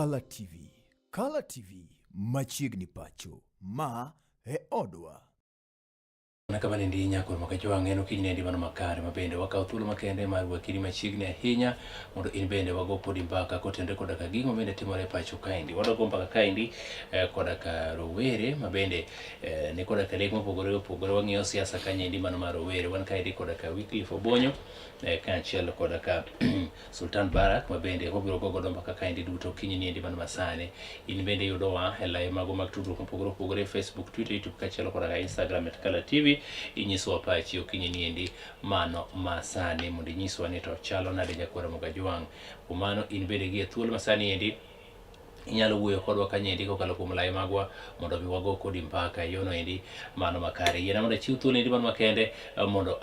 Kala TV. Kala TV machiegni pacho. Ma e odwa. Mana kama nendi nyakor makajwang' en okinyi nendi mano makare ma bende wakawo thuolo makende mar wakili machiegni ahinya mondo in bende wago kodi mbaka kotenore koda ka gigo mabende timore e pacho kaendi. Wadogo mbaka kaendi koda ka rowere ma bende ni koda ka lek mopogore opogore. Wang'iyo siasa kanyendi mano mar rowere. Wan kaendi koda ka Wycliffe Obonyo kaachiel koda ka Sultan Barak ma bende wabiro go godo mbaka kaendi duto okinyi niendi mano masani. In bende yudowa e lai mago mag tudruok mopogore opogore, Facebook, Twitter, YouTube kaachiel koda ka Instagram @KalaTV. Inyisowa pachi okinyi niendi mano masani mondo inyiswa ni to chalo nade nyakwar Mogajwang'. Kuom mano in bende gi e thuolo masani endi inyalo wuoyo kodwa kanyendi kokalo kuom lai magwa mondo mi wago kodi mbaka e yono endi mano makare. Yiena mondo achiw thuolo endi mano makende mondo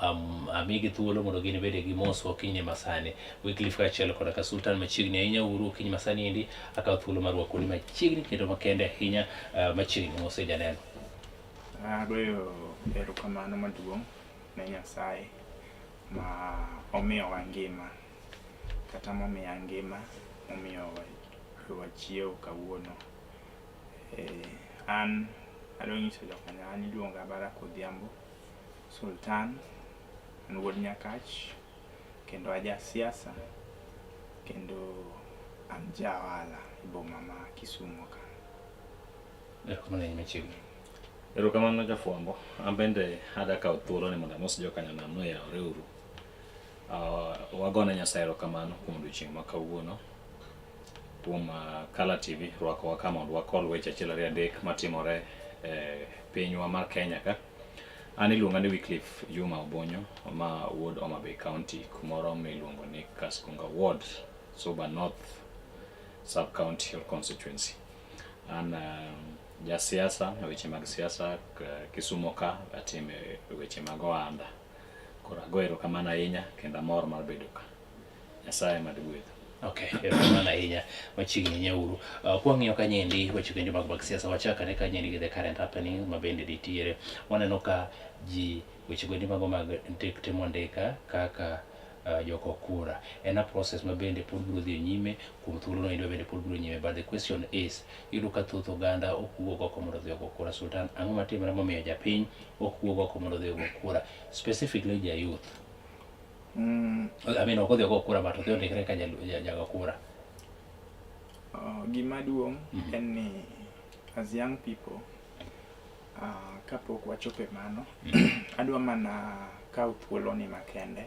amigi thuolo mondo gin bende gimoswa okinyi masani. Wycliffe kaachiel koda ka Sultan machiegni ahinya uru okinyi masani endi akawo thuolo mar rwakoni machiegni kendo makende ahinya machiegni mose janeno. Agoyo erokamano maduong' ne Nyasaye ma omiyowa ngima kata momiya ngima momiyo wachiewo kawuono. An adwa nyiso jokanya an iluonga Barak Odhiambo Sultan, an wuod Nyakach kendo aja siasa kendo an ja ohala e boma ma Kisumo ka. Erokamano ahinya machiegni. Erokamano jafwambo, an bende ada kawo thuolo ni mondo amos jokanyanam ni oyawre uru. Wagone Nyasaye erokamano kuom odiochieng' ma kawuono, kuom Kala TV rwakowa ka mondo wakol weche achiel ariyo adek matimore e pinywa mar Kenya ka. An iluonga ni Wycliffe Juma Obonyo ma wuod Homa Bay County kumoro miluongo ni Kaskunga Ward, Suba North Sub County or Constituency. An jasiasa e weche mag siasa Kisumo ka atime weche mag ohanda. Koro ago erokamano ahinya kendo amor mar bedo ka. Nyasaye mad gwedhu. Okay, erokamano ahinya machiegni nyauru. Kwang'iyo kanyendi weche kendo mag siasa wachakane kanyendi gi the current happening ma bende nitiere. Waneno ka ji weche goendi mago mag timo ndika kaka joko kura. En a process ma bende pod biro dhi nyime kuom thuolo no bende pod biro nyime. But the question is, iyudo ka thoth oganda ok wuog oko mondo odhi ogo kura. Sultan, ang'o matimore momiyo japiny ok wuog oko mondo odhi ogo kura? Specifically ja youth. I mean, ok odhi ogo kura but odhi ondikre ka jago kura. Gima duong' en ni as young people kapok wachopo e mano, adwa mana kawo thuolo ni makende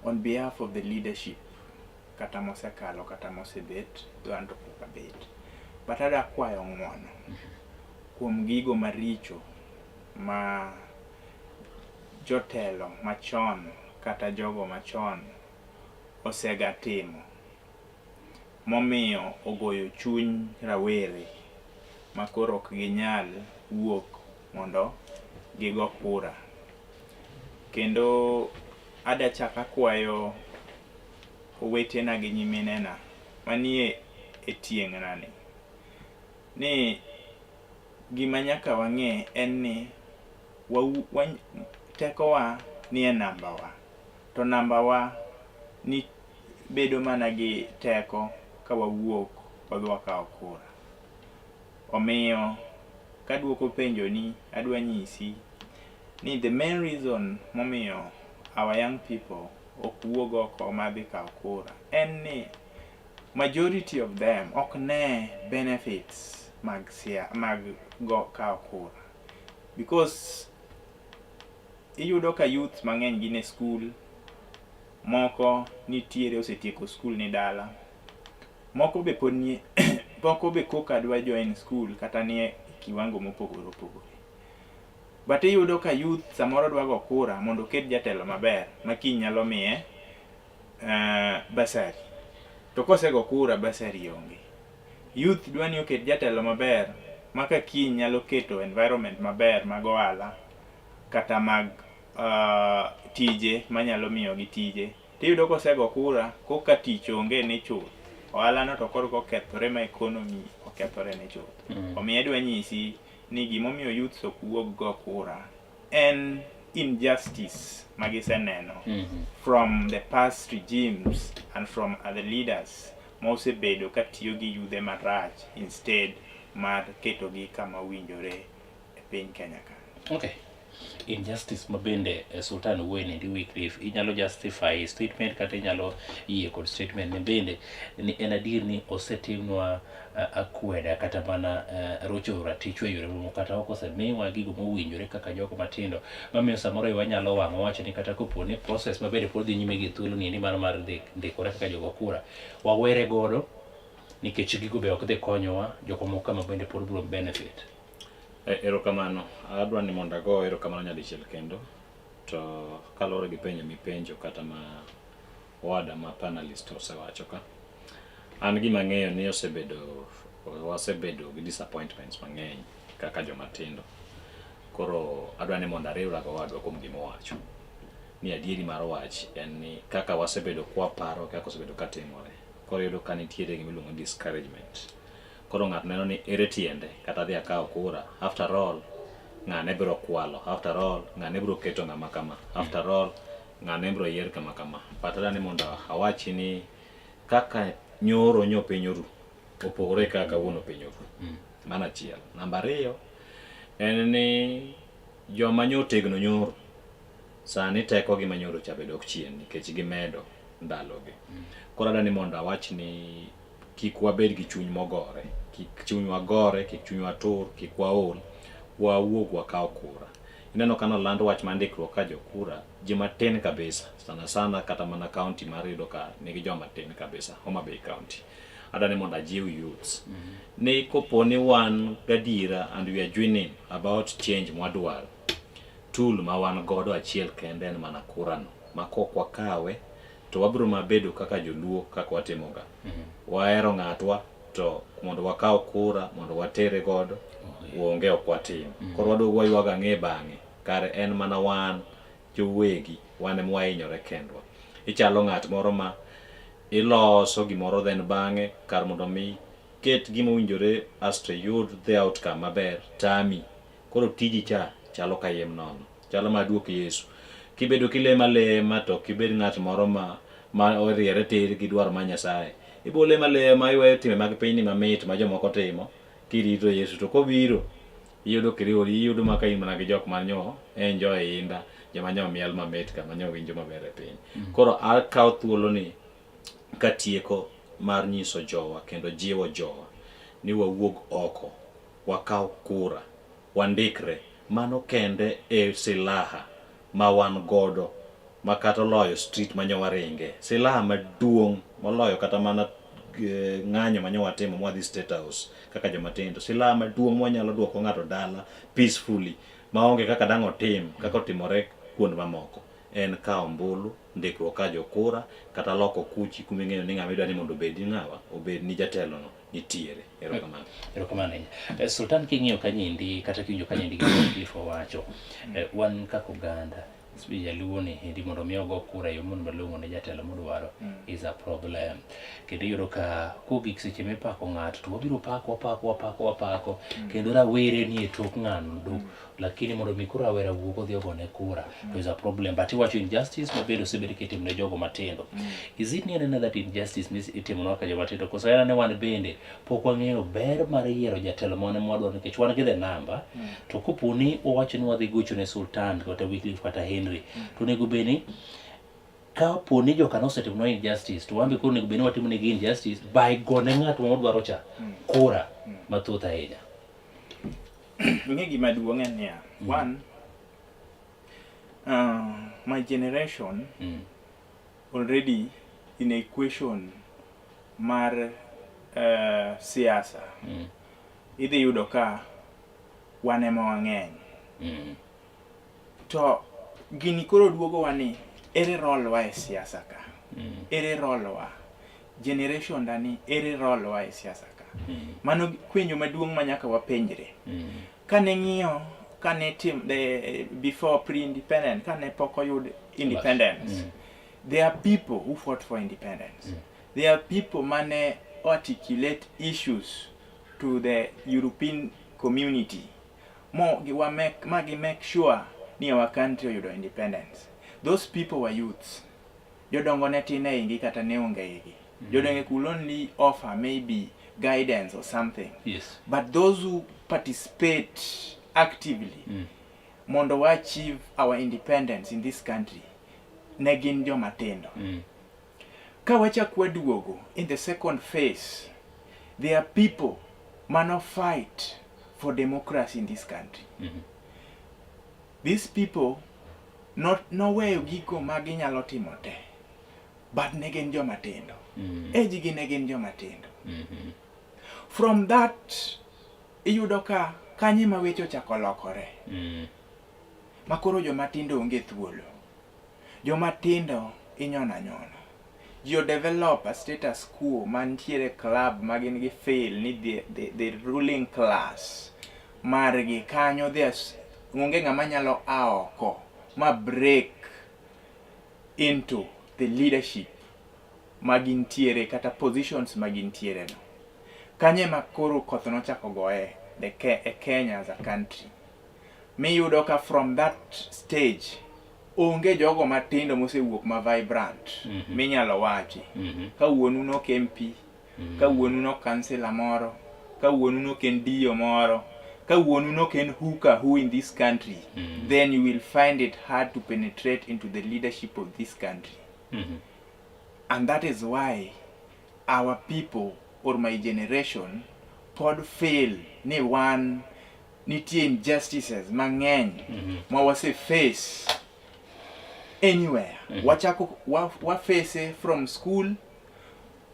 on behalf of the leadership kata mosekalo kata mosebet to an to pok abet, but adwa kwayo ng'uono kuom gigo maricho ma jotelo machon kata jogo machon osega timo momiyo ogoyo chuny rawere makoro ok ginyal wuok mondo gigo kura. Kendo ada chak akwayo owetena gi nyiminena manie e tieng'na ni ni gima nyaka wang'e en ni tekowa nie namba wa to namba wa ni bedo mana gi teko ka wawuok wadhi wakawo kura. Omiyo kaduoko penjo ni adwa nyisi ni the main reason momiyo our young people ok wuog oko madhi kawo kura en ni majority of them ok ne benefits mag go kawo kura, because iyudo ka youth mang'eny gin e school, moko nitiere osetieko school ni dala, moko be pod nie, moko be koka dwa join school kata nie kiwango mopogore opogore. But iyudo ka youth samoro dwa go kura mondo oket jatelo maber ma kiny nyalo miye bursary. To kosego kura, bursary onge. Youth dwa ni oket jatelo maber ma ka kiny nyalo keto environment maber mag ohala kata mag tije manyalo miyogi tije. Tiyudo kosego kura koka tich onge ni chuth, ohala no to korka okethore ma economy okethore ni chuth. Omiyo adwa nyisi ni gimomiyo youths ok wuog go kura en injustice magiseneno from the past regimes and from other leaders. ma osebedo ka tiyo gi yudhe marach instead mar ketogi kama owinjore e piny Kenya ka. Okay. Injustice ma bende Sultan wuoye ni Wycliffe inyalo justify statement kata inyalo yie kod statement ni bende ni en adier ni osetimnwa akweda kata mana rocho ratichwa e yore mamoko kata ok osemiwa gigo mowinjore kaka jogo matindo mamiyo samoro iwa nyalo wang' wawacho ni kata kopo ni process ma bende pod dhi nyime gi thuolo ni mano mar ndikore kaka jogo kura wawere godo nikech gigo be ok dhi konyowa jok mamoko kama bende pod biro benefit. Erokamano. Adwa ni mondo ago erokamano nyadichiel kendo. To kaluwore gi penjo mipenjo kata ma owada ma panelist osewacho ka. An gima ang'eyo ni osebedo wasebedo gi disappointments mang'eny kaka joma tindo. Koro adwa ni mondo ariwra gowadwa kuom gima owacho. Ni adieri mar wach en ni kaka wasebedo kwaparo kaka osebedo katimore. Koro iyudo ka nitiere gima iluongo ni discouragement. Koro ng'ato neno ni ere tiende kata adhi akaw kura. After all, ng'ane biro kwalo. After all, ng'ane biro keto ng'ama kama. After all, ng'ane biro yier kama kama. But adwa ni mondo awachi ni kaka nyoro nyo piny oru opogore kaka kawuono piny oru. Mano achiel. Namba ariyo en ni joma nyo otegno nyoro sani tekogi ma nyoro cha be dok chien nikech gimedo ndalogi. Koro adwa ni mondo awach ni kik wabed gi chuny mogore, kik chunywa gore, kik chunywa tur, kik waol, wawuog wakaw kura. Ineno ka noland wach mar ndikruok ka jokura, ji matin kabisa, sana sana kata mana county mar yudo ka nigi joma tin kabisa, Homa Bay County. Adwa ni mondo ajiw youths ni kopo ni wan gadiera and we are genuine about change mwadwaro, tool ma wan godo achiel kende en mana kura no, ma kok wakawe to wabiro ma bedo kaka joluo kaka watimoga. Wahero ng'atwa to mondo wakaw kura mondo watere godo onge ok watim. Koro waduogo waywago ang'e bang'e kare en mana wan jowegi wan ema wahinyore kendwa. Ichalo ng'at moro ma iloso gimoro then bang'e kar mondo mi iket gima owinjore asto iyud the outcome maber tami. Koro tiji cha chalo kayiem nono. Chalo mana duok Yesu. Kibedo kilemo alema to ok ibed ng'at moro ma ma oriere tir gi dwaro mar Nyasaye. Ibo lemo alema iweyo timbe mag pinyni mamit ma jomoko timo kirito Yesu to kobiro iyudo kiriwori iyudo ma ka in mana gi jok ma nyo enjoy inda joma nyo miel mamit ka ma nyo winjo maber e piny. Koro akawo thuolo ni katieko mar nyiso jowa kendo jiwo jowa ni wawuog oko wakaw kura wandikre mano kende e silaha ma wan godo ma kata oloyo street ma nyo waringe silaha maduong' moloyo kata mana ng'anyo ma nyo watimo mwadhi State House kaka joma tindo silaha maduong' mwanyalo duoko ng'ato dala peacefully maonge kaka dang' otim kaka otimore kuond mamoko en kawo ombulu ndikruok ka jokura kata loko kuchi kuma ing'eyo ni ng'ama idwa ni mondo obed ng'awa obed ni jatelo no nitiere. Erokamano. Erokamano ahinya. Sultan king'iyo kanyendi kata kiwinjo kanyendi gima Wycliffe owacho, wan kaka oganda jaluo ni endi mondo mi ogo kura e yo mondo malong'o ne jatelo modwaro is a problem. Kendo iyudo ka kogik seche mipako ng'ato to wabiro pako wapako wapako wapako kendo rawere nie tok ng'ano do lakini mondo mi koro rawera wuog odhi ogone kura to is a problem. But iwacho injustice ma bende osebed kitimo ne jogo matindo. Is it ni anena that injustice mis itimonwa kaka joma tindo koso en ane wan bende pok wang'eyo ber mar yiero jatelo mane mwadwaro nikech wan gi the number to kopo ni wawacho ni wadhi gocho ne Sultan kata Wycliffe kata Henry to onego bed ni kapo ni joka nosetimnwa injustice to wan be koro onego bed ni watimo negi injustice by gone ng'at ma wadwaro cha kura mathoth ahinya. Ing'e gima duong' en niya, one, my generation already in a equation mar siasa idhi yudo ka wan ema wang'eny. To gini koro duogowa ni ere role wa e siasa ka? Ere role wa? Generation dani ere role wa e siasa ka? Mano kwenyo maduong' ma nyaka wapenjre. Kane ng'iyo kane tim the before pre-independent kane pok oyud independence there are people who fought for independence. There are people mane articulate issues to the European community mo giwa make ma gi make sure ni our country oyudo independence. Those people were youths. Jodongo ne tin e igi kata ne onge igi. Jodonge could only offer maybe guidance or something. But those who participate actively mondo wa achieve our independence in this country ne gin joma tindo. Ka wachak waduogo in the second phase, there are people mano fight for democracy in this country. These people not noweyo gigo ma ginyalo timo te, but ne gin joma tindo. Age gi ne gin joma tindo. From that iyudo ka kanye ma weche ochako lokore ma koro joma tindo onge thuolo. Joma tindo inyono anyona. Ji o develop a status quo mantiere club ma gin gi feel ni the ruling class margi kanyo, there's onge ng'ama nyalo a oko ma break into the leadership ma gintiere kata positions ma gintiere no. Kanyo ema koro koth nochako goye the Ke e Kenya as a country. Miyudo ka from that stage onge jogo matindo mosewuok ma vibrant minyalo wachi ka wuonu nok MP, ka wuonu nok councillor moro, ka wuonu nok en DO moro, ka wuonu nok en who ka who in this country, then you will find it hard to penetrate into the leadership of this country. And that is why our people or my generation pod feel ni wan nitie injustices mang'eny ma wase face anywhere. Wachako wa face from school,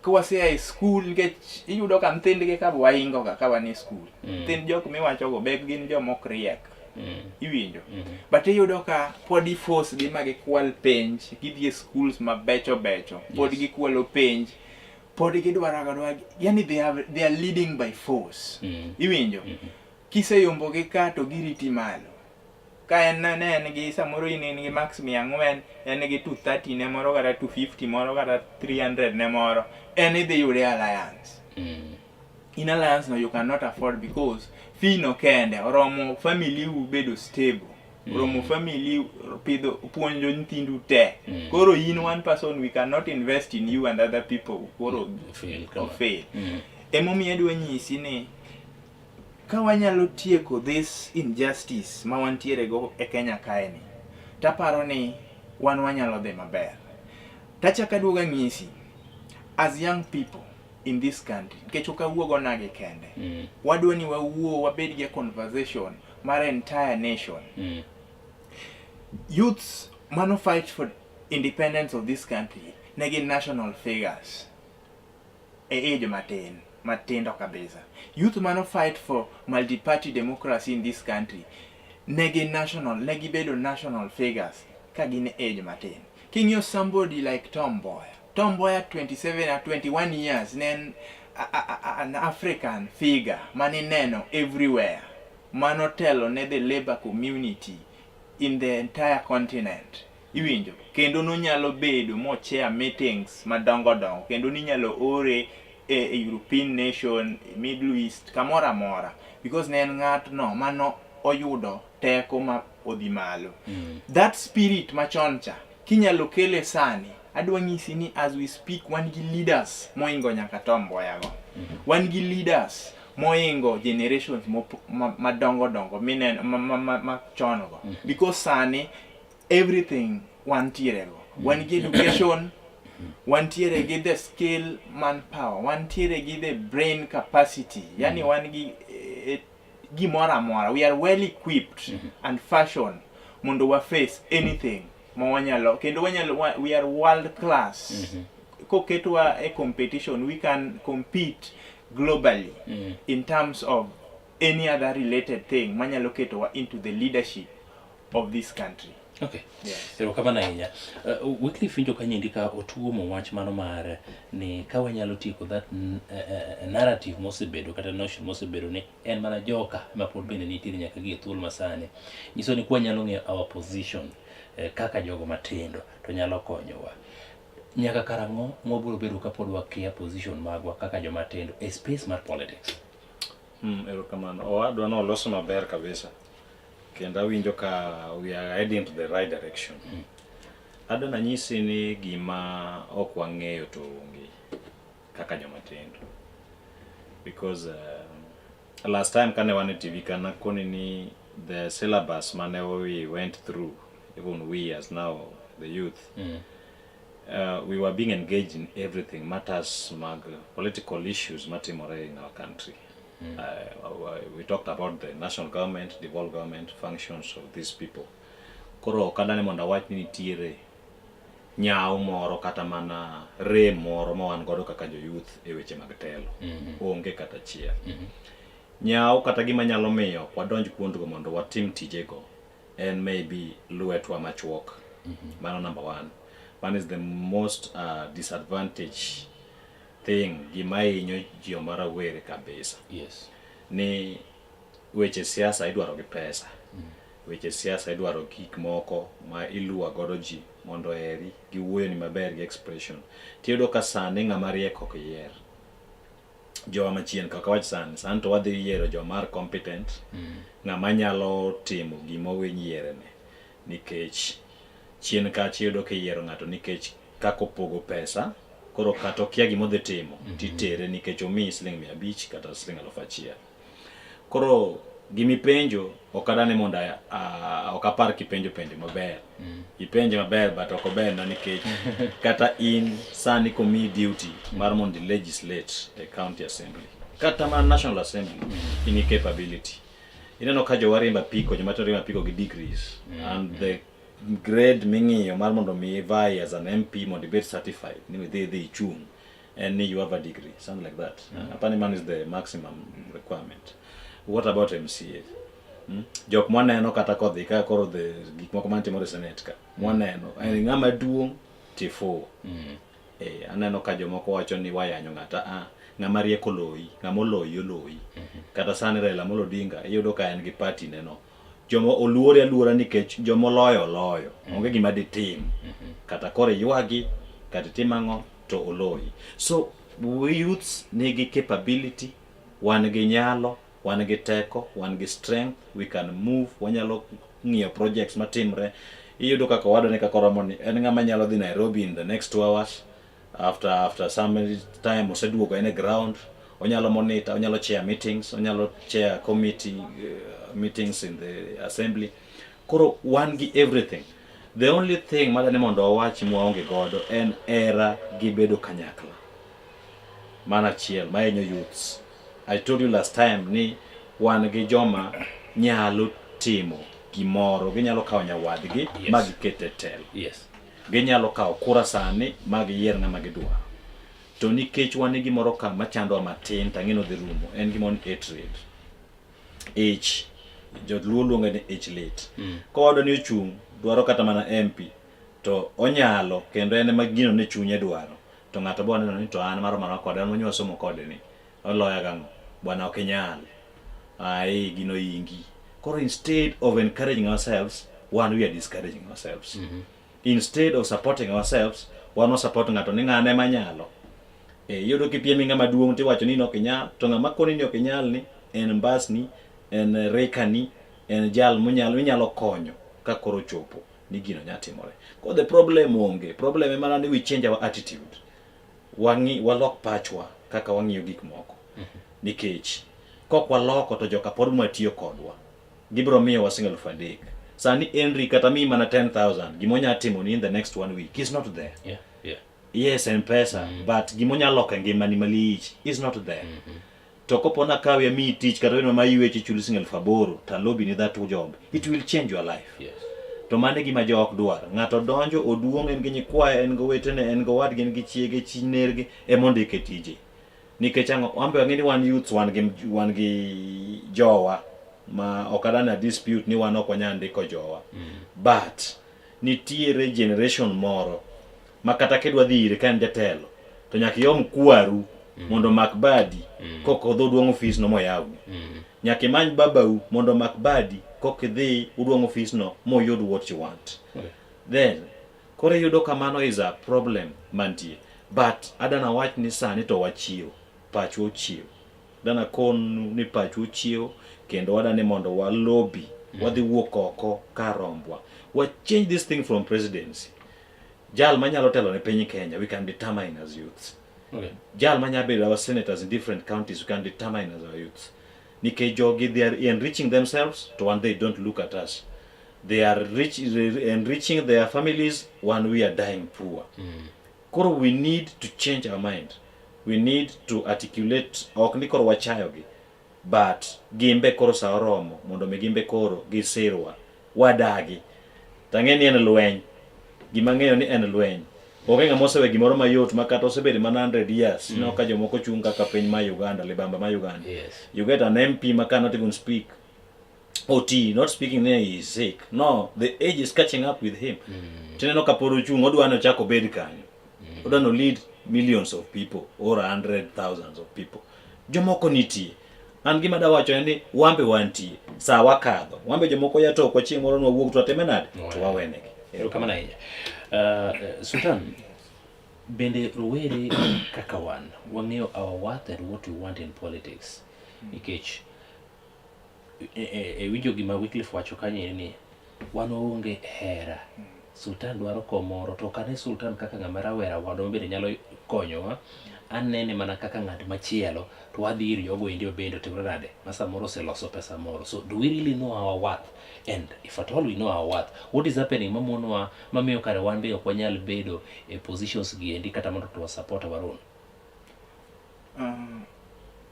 ka wasea e school, nikech iyudo ka nyithindgi ka waingo ga ka wan e school. Nyithind jok miwachogo bek gin joma ok riek. Iwinjo? But iyudo ka pod i force gi ma gikwal penj, gidhi e schools mabecho becho, pod gikwalo penj, pod gidwaro adwara, yani they are leading by force. Iwinjo? Kiseyombogi ka to giriti malo. Ka en ne en gi samoro in gi marks 400, en gi 230 ne moro kata 250 moro kata 300 ne moro, en idhi yude alliance. In alliance no you cannot afford because fee no kende oromo family u bedo stable. Oromo family pidho puonjo nyithindu te. Koro in one person, we cannot invest in you and other people. Koro Fail kama. Fail. Emomiyo adwa nyisi ni ka wanyalo tieko this injustice ma wantiere go e Kenya kae ni, taparo ni wan wanyalo dhi maber. Tachako aduogo anyisi, as young people in this country, nikech ok awuo go nagi kende, wadwa ni wawuo wabed gi a conversation mar entire nation. Youths mano fight for independence of this country ne gin national figures e age matin matindo kabisa. Youth mano fight for multi-party democracy in this country ne gin national, ne gibedo national figures ka gin e age matin. King'iyo somebody like Tom Mboya, Tom Mboya 27 or 21 years ne en an African figure manineno everywhere, manotelo ne the labor community in the entire continent. Iwinjo? Kendo nonyalo bedo mo chair meetings madongo dongo, kendo ninyalo ore e European nation, Middle East, kamoro amora, because ne en ng'atno mano oyudo teko ma odhi malo. That spirit machon cha kinyalo kele sani, adwa nyisi ni as we speak wan gi leaders moingo nyaka Tom Mboya go. Wan gi leaders moingo generations madongo dongo mineno ma chon go. Because sani everything wantiere go. Wan gi education, wantiere gi the skill manpower, wantiere gi the brain capacity. Yani wan gi gimoro amora. We are well equipped and fashioned mondo wa face anything ma wanyalo, kendo wanyalo we are world class. Koketwa e competition, we can compete globally in terms of any other related thing manyalo ketowa into the leadership of this country. Yes. Erokamano ahinya. Wycliffe, winjo ka nyendi ka otuomo wach mano mar ni ka wanyalo tieko that narrative mosebedo kata notion mosebedo ni en mana joka ma pod bende nitiere nyaka gi e thuolo masani. Nyiso ni kwanyalo ng'eyo our position kaka jogo matindo to nyalo konyowa. Nyaka karang'o mwabiro bedo kapod wakia position magwa kaka joma tindo e space mar politics? Erokamano. Owadwa no oloso maber kabisa. Kendo awinjo ka we are heading to the right direction. Adwa nanyisi ni gima ok wang'eyo to onge. kaka joma tindo. Because last time kane wan e TV ka nakoni ni the syllabus mane we went through, even we as now the youth, we were being engaged in everything matters mag political issues matimore in our country. We talked about the national government, devolved government, functions of these people. Koro ok adani mondo awach ni nitiere nyawo moro kata mana rem moro ma wan godo kaka jo youth e weche mag telo. Onge kata achiel. Nyawo kata gima nyalo miyo ok wadonj kuondgo mondo watim tijego en maybe lwetwa machuok. Mano number one. One is the most disadvantage thing gima hinyo joma rawere kabisa. Ni weche siasa idwaro gi pesa. Weche siasa idwaro gik moko ma iluwa godo ji mondo oheri giwuoyo ni maber gi expression. Tiyudo ka sani ng'ama riek ok yier. Jowa machien kaka wach sani, sani to wadhi yiero joma are competent, ng'ama nyalo timo gima owinj yierene. Nikech chien kacha iyudo kiyiero ng'ato nikech kaka opogo pesa, koro kata okia gima odhi timo, titere nikech omiyi siling 500 kata siling 1000. Koro gimipenjo ok adani mondo ok apar kipenjo penjo maber. Ipenje maber but ok oberna nikech kata in sani komiyi duty mar mondo i legislate e county assembly kata mana national assembly in gi capability. Ineno ka jowa riembo apiko, joma tindo riembo apiko gi degrees and the grade ming'iyo mar mondo mi vie as an MP mondo ibed certified ni idhi idhi ichung' en ni you have a degree, something like that. Apani man is the maximum requirement. What about MCA? Jok mwaneno kata kodhi ka koro the gik moko mantimore e Senate ka mwaneno en ng'ama duong' tifuwo. Aneno ka jomoko wacho ni wayanyo ng'ata a ng'ama riek oloyi, ng'ama oloyi oloyi. Kata sani Raila Amolo Odinga iyudo ka en gi party ne no. Joma oluore aluora nikech joma oloyo oloyo. Onge gima ditim. Kata koro iywagi, kata itim ang'o to oloyi. So we youths nigi capability, wan gi nyalo, wan gi teko, wan gi strength, we can move, wanyalo ng'iyo projects matimre. Iyudo kaka owadwa ni kaka oromo ni en ng'ama nyalo dhi Nairobi in the next 2 hours after some time oseduogo en e ground, onyalo monitor, onyalo chair meetings, onyalo chair committee meetings in the assembly. Koro wan gi everything. The only thing madani mondo wawach mwaonge godo en era gi bedo kanyakla. Mano achiel mahinyo youths. I told you last time ni wan gi joma nyalo timo gimoro, ginyalo kawo nyawadgi ma giket e telo. Ginyalo kawo kura sani ma giyier ng'ama gidwaro. To nikech wan gi gimoro ka machandowa matin to ang'e ni odhi rumo, en gimoro ni hatred. Ich, joluo luonge ni ich lit. Kowadwa ni ochung' dwaro kata mana MP to onyalo kendo en ema gino ne chunye dwaro. To ng'ato bo neno ni to an marom aroma kode, an manywa somo kode ni, oloya gang'o? Bwana ok inyal. Ai, gino ingi. Koro instead of encouraging ourselves, one we are discouraging ourselves. Instead of supporting ourselves, wan wa support ng'ato ni ng'ane ema nyalo. Iyudo kipiem gi ng'ama duong' tiwacho ni in ok inyal, to ng'ama koni ni ok inyal ni en mbasni, en rekani, en jal monyalo minyalo konyo ka koro ochopo ni gino nya timore. Koro the problem onge, problem en mana ni we change our attitude. Wang'i walok pachwa kaka wang'iyo gik moko. Nikech kok waloko to joka pod mwatiyo kodwa. Gibiro miyowa siling 3000. Sani Henry kata miyi mana 10,000, gima onya timo ni in the next 1 week is not there. Yes, en pesa, but gima onya loko e ngimani malich is not there. To kopo na kawi amiyi tich kata weno ma ywecho ichuli siling 8000 to alobi ni that job, it will change your life. To mano e gima jo ok dwar. Ng'ato donjo oduong' en gi nyikwaye, en gi owetene, en gi owadgi, en gi chiege, chi nergi ema ondike tije. Nikech ang'o? Wan be wang'e ni wan youths wan gi jowa ma ok adana dispute ni wan ok wanyal ndiko jowa. But nitiere generation moro ma kata kidwa dhi ire ka en jatelo to nyaka iom kwaru mondo omak badi kok odhi oduong' ofis no moyawni. Nyaka imany babau mondo omak badi kok idhi uduong' ofis no moyud what you want. Then koro iyudo ka mano is a problem mantie. But adana wach ni sani to wachiew, pachwa ochiew. Dana konu ni pachwa ochiew kendo wadani mondo wa lobby, wadhi wuok oko kar rombwa. Wa change this thing from presidency. Jal manyalo telo ne piny Kenya, we can determine as youths. Jal manya bedo our senators in different counties we can determine as our youths. Nikech jogi they are enriching themselves to one they don't look at us. They are rich, enriching their families when we are dying poor. Koro we need to change our mind. We need to articulate ok ni koro wachayogi but gimbe koro sa oromo mondo mi gimbe koro gisirwa wadagi. Tang'e ni en lweny. Gima ang'eyo ni en lweny. Onge ng'ama osewe gimoro mayot ma kata osebedo mana 100 years. Ineno ka jomoko chung' kaka piny ma Uganda, libamba ma Uganda. Yes. You get an MP ma cannot even speak. Oti, not speaking there he is sick. No, the age is catching up with him. Tineno ka pod ochung' odwa ni ochak obed kanyo. Odwa ni lead millions of people or hundred thousands of people. Jomoko nitie. An gima dawacho en ni wambe wantie. Sa wakadho. Wambe jomoko ya tokwa chieng' moro nwawuog to watime nade? To wawenegi. Erokamano ahinya. Sultan, bende rowere kaka wan wang'eyo our worth and what we want in politics nikech e winjo gima Wycliffe wacho kanyo en ni wan waonge hera. Sultan dwaro kom moro to ok ane Sultan kaka ng'ama rawera wadwa bende nyalo konyowa. Anene mana kaka ng'at machielo to wadhi ir jogo endi bende otimre nade ma samoro oseloso pesa moro. So do we really know our worth? And if at all we know our worth, what is happening mamonowa mamiyo kare wan be ok wanyal bedo e positions gi endi kata mondo to wa support our own?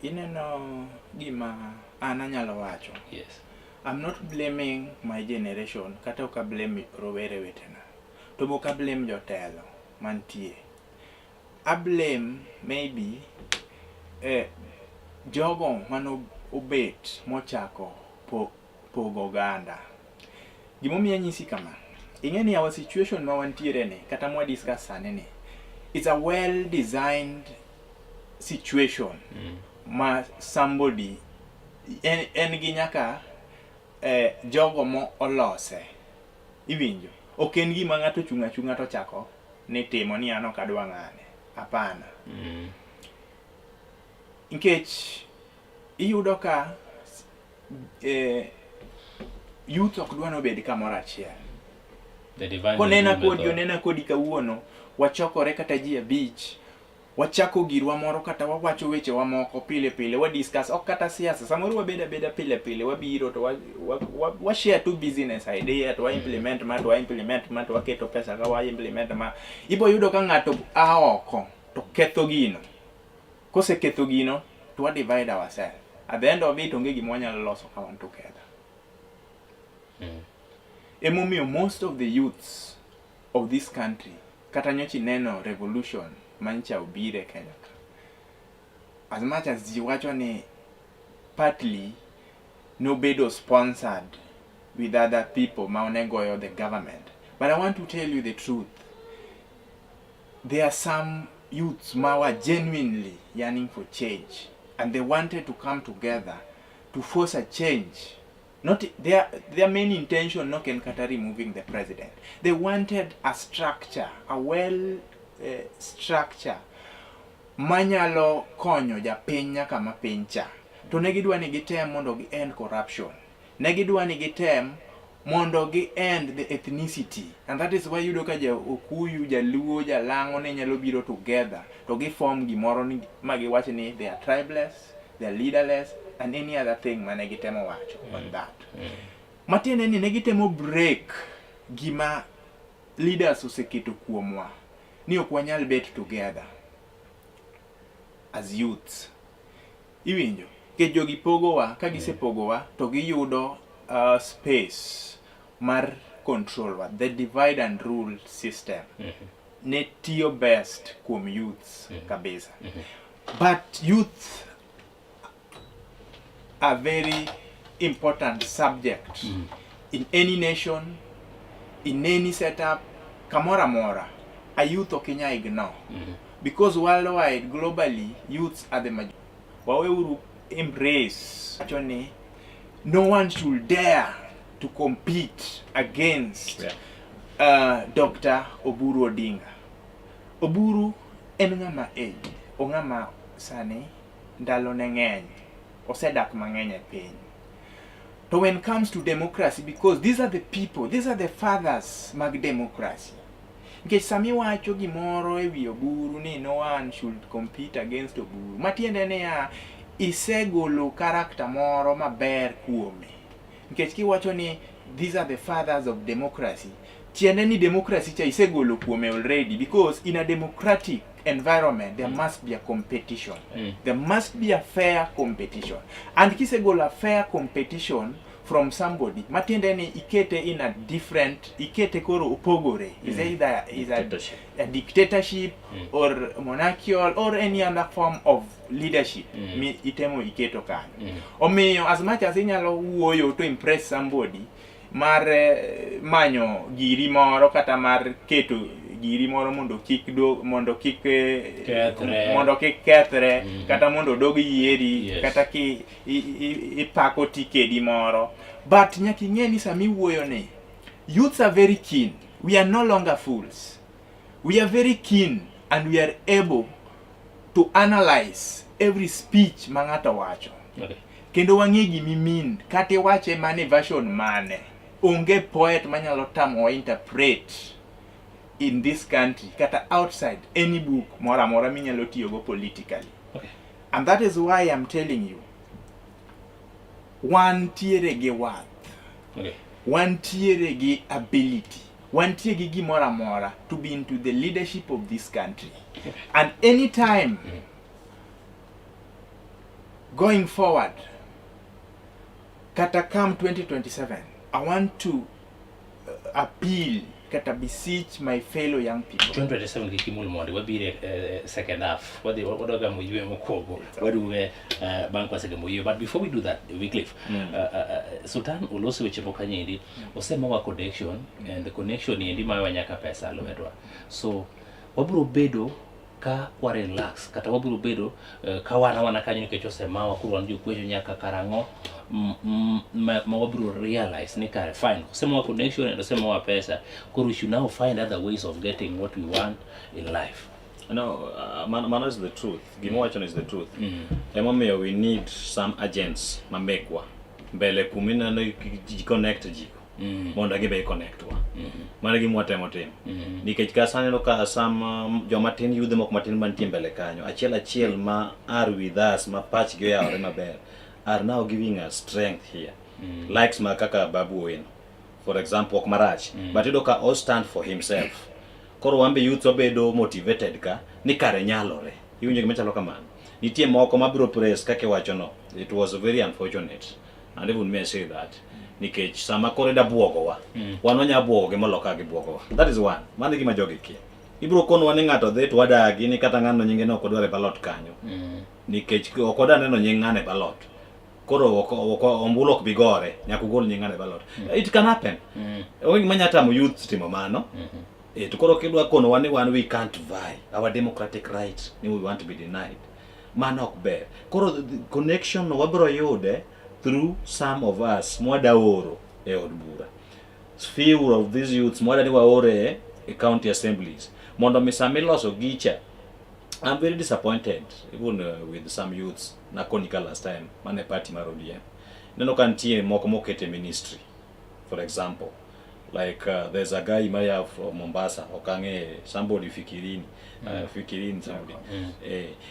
Ineno gima an anyalo wacho. Yes. I'm not blaming my generation kata ok ablame rowere wetena. To be ok ablame jotelo mantie. A blame maybe jogo mano obet mochako pogo oganda. Gimomiyo anyisi kama, ing'e ni our situation ma wantiere ni kata mwa discuss sani ni it's a well designed situation ma somebody en gi nyaka jogo mo olose. Iwinjo? Ok en gima ng'ato ochung' achung'a to chako ni timo ni an ok adwa ng'ane. Hapana. Nikech iyudo ka youth ok dwa nobed kamoro achiel. The divine Konena method. kodi, onena kodi kawuono, wachokore kata ji 5, wachako girwa moro kata wawacho wechewa moko pile pile, wa discuss, ok kata siasa, samoro wabedo abeda pile pile, wabiro to wa share two business idea, to wa implement ma, to wa implement ma, to waketo pesa ka wa implement ma. Ibo yudo ka ng'ato a oko to ketho gino. Koseketho gino, to wa divide ourselves. At the end of it, onge gima wanyalo loso ka wan together. Emomiyo most of the youths of this country, kata nyocha ineno revolution mancha obiro e Kenya ka, as much as ji wacho ni partly nobedo sponsored with other people ma ne goyo the government, but I want to tell you the truth. There are some youths ma were genuinely yearning for change, and they wanted to come together to force a change. Not their main intention no en kata removing the president. They wanted a structure, a well structure manyalo konyo japiny nyaka ma piny cha. To ne gidwa ni gitem mondo gi end corruption. Ne gidwa ni gitem mondo gi end the ethnicity. And that is why yudo ka ja Okuyu, Jaluo, Jalang'o ne nyalo biro together to gi form gimoro ni ma giwach ni they are tribeless, they are leaderless, and any other thing mane gitemo wacho on that. Matiende ni ne gitemo break gima leaders oseketo kuomwa ni ok wanyal bet together as youths. Iwinjo? Nikech jogi pogowa, ka gisepogowa to giyudo space mar control wa. The divide and rule system ne tiyo best kuom youths kabisa. But youth are very important subject in any nation, in any setup, kamoro amora. A youth ok inyal ignore. Because worldwide, globally, youths are the majority. Waweuru embrace wacho ni no one should dare to compete against Dr. Oburu Odinga. Oburu en ng'ama age, ong'ama sani ndalo ne ng'eny, osedak mang'eny e piny. To when comes to democracy, because these are the people, these are the fathers mag democracy. Nikech sama iwacho gimoro e wi Oburu ni no one should compete against Oburu, matiende niya, isegolo character moro maber kuome. Nikech kiwacho ni these are the fathers of democracy, tiende ni democracy cha isegolo kuome already because in a democratic environment there must be a competition. There must be a fair competition. And kisegolo a fair competition from somebody, matiende ni ikete in a different, ikete koro opogore. Is either is a, Dictatorship. a dictatorship or monarchical or any other form of leadership mi itemo iketo kanyo. Omiyo as much as inyalo wuoyo to impress somebody mar manyo giri moro kata mar keto giri moro mondo kik do, mondo kik Kethre. mondo kik kethre kata mondo odog yieri kata ki ipako tikedi moro, but nyaka ing'e ni sama iwuoyo ni youths are very keen. We are no longer fools. We are very keen and we are able to analyze every speech ma ng'ato wacho. Kendo wang'e gimi mean kata iwache mane version mane. Onge poet manyalo tamowa interpret in this country kata outside any book moro amora minyalo tiyogo politically. And that is why I'm telling you, wantiere gi worth, wantiere gi ability, wantie gi gimoro amora to be into the leadership of this country. And anytime going forward, kata come 2027, I want to appeal kata beseech my fellow young people. 2027 kik imul mondi wabire second half wadhi wadwa gamo yweyo mokwongo waduoge bang' kwasegamo yweyo. But before we do that, Wycliffe, Sultan oloso weche moko kanyendi osemawa connection and the connection endi mayowa nyaka pesa lwetwa, so wabiro bedo ka wa relax kata wabiro bedo ka wan awana kanyo nikech osemawa koro wan jokwecho nyaka karang'o ma wabiro realize ni kare fine osemawa connection and osemawa pesa koro we should now find other ways of getting what we want in life. No, mano is the truth. Gima wacho is the truth. Emomiyo we need some agents mamekwa mbele kumineno ji connect ji mondo gibe connect wa. Mano e gima watemo timo. Nikech ka sani aneno ka some joma tin yudhe moko matin mantie mbele kanyo achiel achiel ma are with us ma pachgi oyawore maber are now giving us strength here. Likes ma kaka Babu Owino for example ok marach but iyudo ka o stand for himself. Koro wan be youth wabedo motivated ka ni kare nyalore. Iwinjo gima chalo kamano. Nitie moko mabiro press kaka iwacho no. It was very unfortunate. And even me I say that. Nikech sama koro ida buogowa, wan wanya buogogi molo ka gibuogowa. That is one. Mano e gima jogi kia. Ibiro konowa ni ng'ato dhi to wadagi ni kata ng'ano nyinge ne ok odwar e ballot kanyo. Nikech ok odwa neno nying ng'ano e ballot. Koro ok ombulu ok bi gore, nyaka ugol nying ng'ano e ballot. It can happen. Onge gima nyalo tamo youth timo mano. To koro kidwa konowa ni wan we can't vie, our democratic right ni we want to be denied. Mano ok ber. Koro the connection no wabiro yude through some of us mwada oro e od bura. Few of these youths mwada ni waore e county assemblies mondo mi sama iloso gicha. I'm very disappointed even with some youths nakonika last time mane party mar ODM. Neno ka nitie moko mokete ministry for example like there's a guy maya from Mombasa okang'e somebody Fikirini Fikirini somebody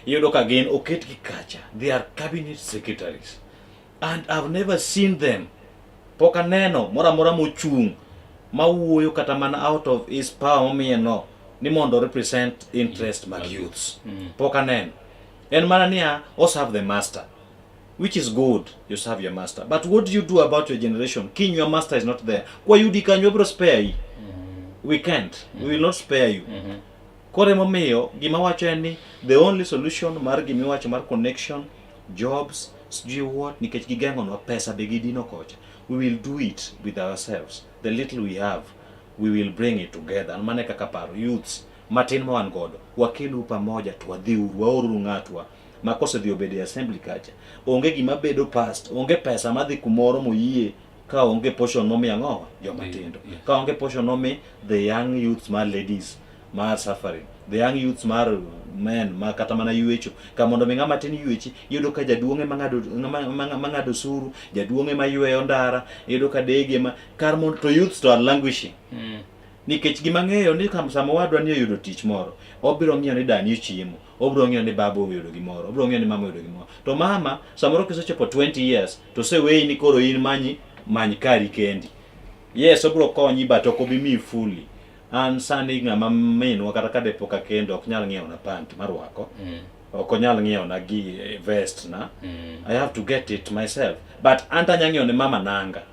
iyudo ka gin oketgi kacha, they are cabinet secretaries and I've never seen them, pok aneno moro amora mochung' mawuoyo kata mana out of his power momiye no ni mondo represent interest mag youths. Pok aneno. En mana niya o serve the master, which is good, you serve your master, but what do you do about your generation king? Your master is not there. Kwayudi kanyo wabiro spare you? We can't, we will not spare you. Koro emomiyo gima wacho en ni the only solution mar gimiwacho mar connection, jobs, sijui what, nikech gigeng'onwa pesa be gidino kocha, we will do it with ourselves. The little we have, we will bring it together. And mano e kaka paro youths matin ma wan godo wakelu pamoja to wadhiuru waoruru ng'atwa ma kosedhi obedo e assembly kacha onge gima bedo past, onge pesa madhi kumoro moyie ka onge portion momi ang'owa joma tindo, ka onge portion momi the young youths mar ladies mar suffering, the young youths mar men ma kata mana ywecho ka mondo mi ng'ama tin ywechi. Iyudo ka jaduong' ema ng'ado ma ng'ado osuru, jaduong' ema yweyo ndara, iyudo ka dege ma kar mondo to youths to are languishing. Nikech gima ang'eyo ni sama owadwa ni oyudo tich moro, obiro ng'iyo ni dani ochiemo, obiro ng'iyo ni baba oyudo gimoro, obiro ng'iyo ni mama oyudo gimoro. To mama samoro kisechopo 20 years to oseweyi ni koro in manyi many kari kendi. Yes, obiro konyi but ok obi miyi fully. An sani ng'ama minwa kata ka depo ka kendo ok nyal ng'iewona pant marwako. Ok onyal ng'iewona gi vest na. I have to get it myself. But an to anya ng'iewo ne mama nanga.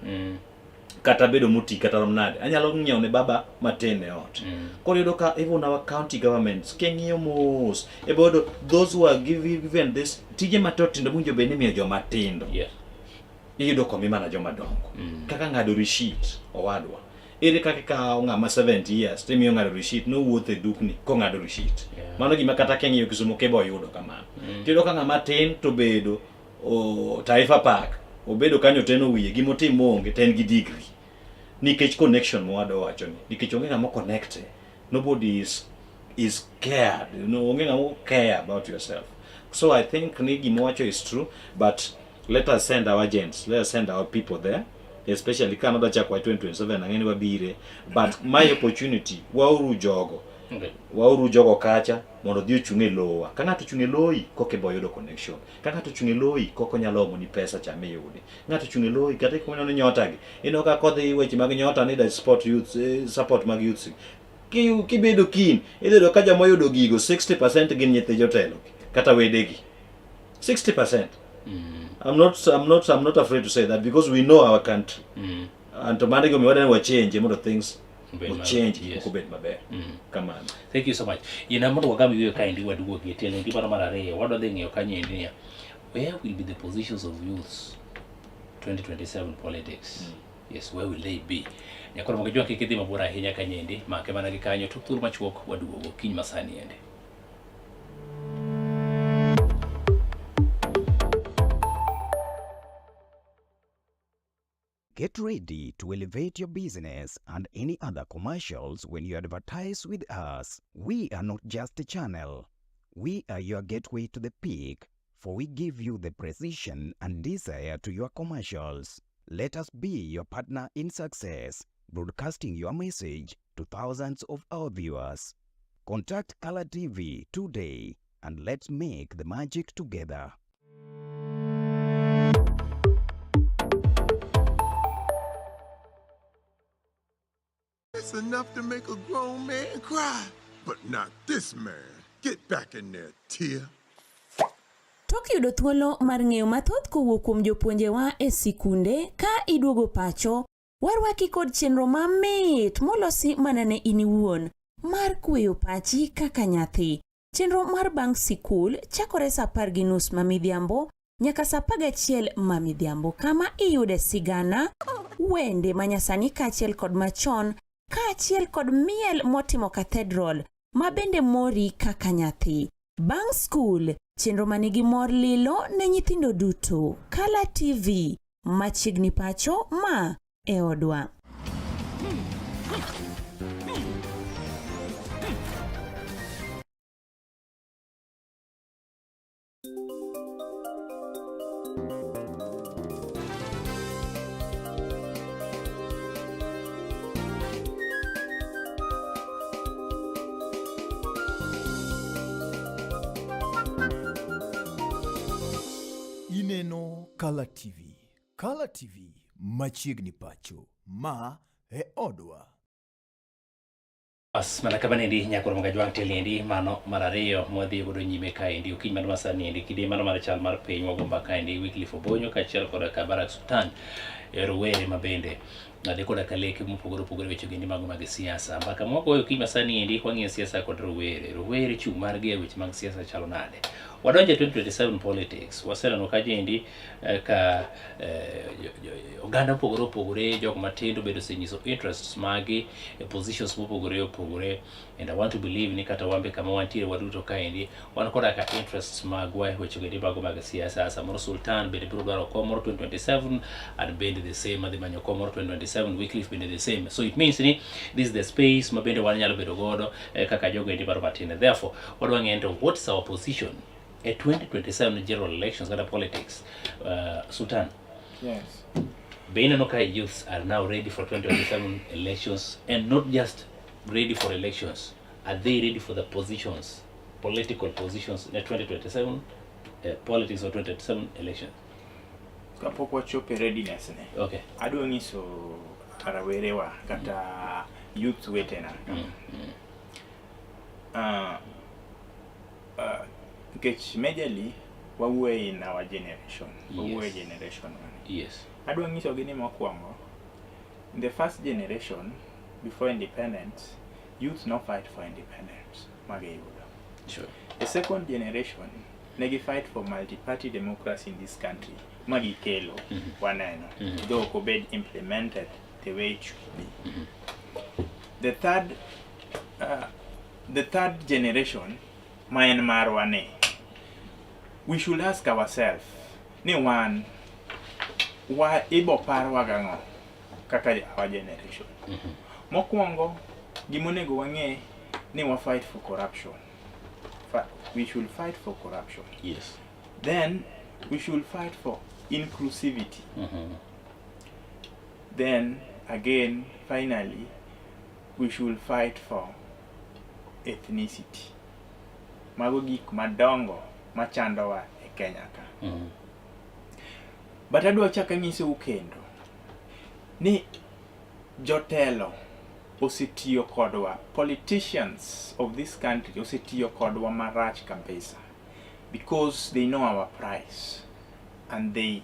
Kata bedo moti kata rom nade. Anyalo ng'iewo ne baba matin e ot. Koro iyudo ka even our county governments king'iyo mos, ibo yudo those who are given this tije matindo tindo mowinjo bed ni imiyo joma tindo. Iyudo komi mana joma dongo. Kaka ng'ado receipt owadwa. Ere kaka ikawo ng'ama 70 years timiyo ng'ado receipt nowuotho e dukni kong'ado receipt. Mano gima kata king'iyo Kisumu Kibo oyudo kamano. Tiyudo ka ng'ama tin to bedo Taifa Park obedo kanyo teno wiye gimotim onge to en gi degree. Nikech connection mowadwa owacho ni nikech onge ng'ama connect nobody is cared you know, onge ng'ama care about yourself. So I think ni gima owacho is true, but let us send our agents, let us send our people there, especially ka nodwa chako 2027 ang'e ni wabire, but my opportunity wauru jogo. Wauru jogo kacha mondo odhi ochung' e lowa. Ka ng'ato ochung' e loyi koka ibo yudo connection. Ka ng'ato ochung' e loyi koka onyalo omo ni pesa cha miyudi. Ng'ato ochung' e loyi kata ikoneno ni nyota gi. Ineno ka kodhi weche mag nyota ni da support youth, support mag youths. Kibedo keen, idhi yudo ka joma oyudo gigo 60% gin nyithi jotelo kata wedegi. 60%. I'm not afraid to say that because we know our country. And to mano gimomiyo wadwa ni wa change mondo things change obed maber. Kamano. Thank you so much. Yina mondo wagam yueyo kaendi waduogi e tielo endi mano mar ariyo. Wadwa dhi ng'iyo kanyo endi niya, where will be the positions of youths 2027 politics? Yes, where will they be? Nyakoro mondo jwa kik idhi mabor ahinya kanyo endi, make mana gi kanyo tok thuolo machuok waduogo kiny masani endi. Get ready to elevate your business and any other commercials when you advertise with us. We are not just a channel. We are your gateway to the peak, for we give you the precision and desire to your commercials. Let us be your partner in success, broadcasting your message to thousands of our viewers. Contact Color TV today and let's make the magic together. It's enough to make a grown man cry, but not this man. Get back in there, Tia. Tok yudo thuolo mar ng'eyo mathoth kowuok kuom jopuonjewa e sikunde ka iduogo pacho, warwaki kod chenro mamit molosi mana ne in iwuon mar kweyo pachi kaka nyathi. Chenro mar bang' sikul chakore saa apar gi nus ma midhiambo nyaka saa apar gachiel ma midhiambo, kama iyude sigana, wende manyasani kaachiel kod machon, kaachiel kod miel motimo cathedral ma bende mori kaka nyathi. Bang' skul, chenro manigi mor lilo ne nyithindo duto. Kala TV, machiegni pacho ma e odwa. Ineno Kala TV. Kala TV machiegni pacho. Ma e odwa. Bas, mana kama nendi nyakoro mga jwang' tiel endi mano mar ariyo mwadhi godo nyime kaendi okinyi mano masani endi kinde mano mar chal mar piny wago mbaka endi Wycliffe Obonyo kaachiel koda ka Barak Sultan e rowere ma bende dhi koda ka leke mopogore opogore weche gendi mago mag siasa. Mbaka mwagoyo okinyi masani endi wang'iyo siasa kod rowere. Rowere chung' margi e weche mag siasa chalo nade? Wadonjo e 2027 politics. Waseneno ka jendi ka oganda mopogore opogore, jogo matindo bende osenyiso interests magi e positions mopogore opogore, and I want to believe ni kata wan be kama wantiere waduto kaendi wan koda ka interests magwa e weche gendi mago mag siasa. Samoro Sultan bende biro dwaro kom moro 2027, and bende the same adhi manyo kom moro 2027, Wycliffe bende the same. So it means ni this is the space ma bende wan nyalo bedo godo kaka jogo endi baro matindo. Therefore wadwa ng'eyo to what's our position e 2027 general elections kata politics. Sultan. Yes. Be ineno ka youths are now ready for 2027 elections, and not just ready for elections are they ready for the positions political positions in 2027 uh, politics of 2027 elections Kapok wachopo e readiness ne, okay adwa nyiso rawerewa kata youth wetena. Nikech majorly wawuoyo in our generation, wawuoyo e generation wani. Adwa nyisogi ni mokwongo, in the first generation before independence, youth no fight for independence magiyudo. The second generation negi fight for multi-party democracy in this country magikelo waneno though ok obed implemented the way it should be. The third generation ma en marwa ni we should ask ourselves ni wan wa ibo parwa gang'o kaka our generation. Mokwongo gimonego wang'e ni wa fight for corruption. We should fight for corruption. Then we should fight for inclusivity. Then again, finally, we should fight for ethnicity. Mago gik madongo machandowa e Kenya ka. But adwa chak anyisou kendo ni jotelo osetiyo kodwa, politicians of this country osetiyo kodwa marach kabisa because they know our price and they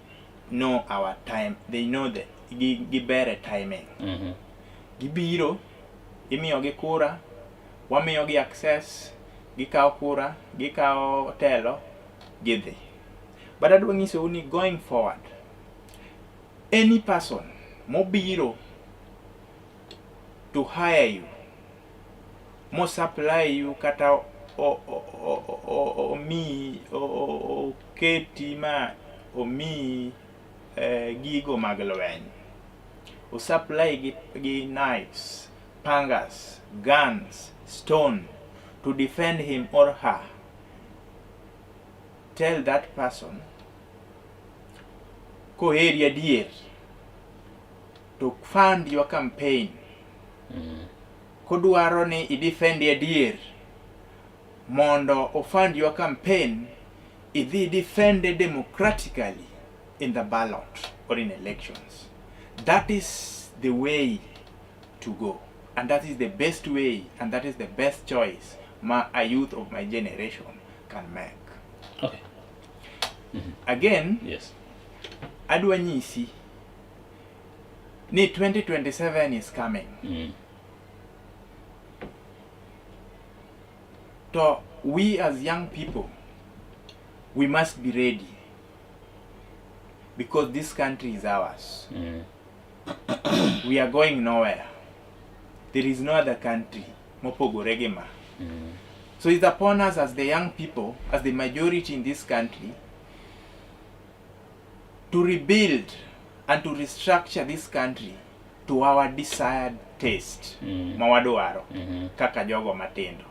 know our time, they know the giber e timing. Gibiro, imiyogi kura, wamiyogi access, gikawo kura, gikawo telo, gidhi. But adwa nyisou ni going forward, any person mobiro to hire you, mo supply you kata omiyi oketi ma omiyi gigo mag lweny, o supply gi knives, pangas, guns, stone to defend him or her, tell that person koheri adier to fund your campaign. Kodwaro ni idefend adier mondo o fund your campaign, idhi defend democratically in the ballot or in elections. That is the way to go, and that is the best way, and that is the best choice ma a youth of my generation can make. Again, adwa nyisi ni 2027 is coming. To we as young people, we must be ready because this country is ours. We are going nowhere. There is no other country mopogore gi ma. So it's upon us as the young people, as the majority in this country, to rebuild and to restructure this country to our desired taste ma wadwaro kaka jogo matindo.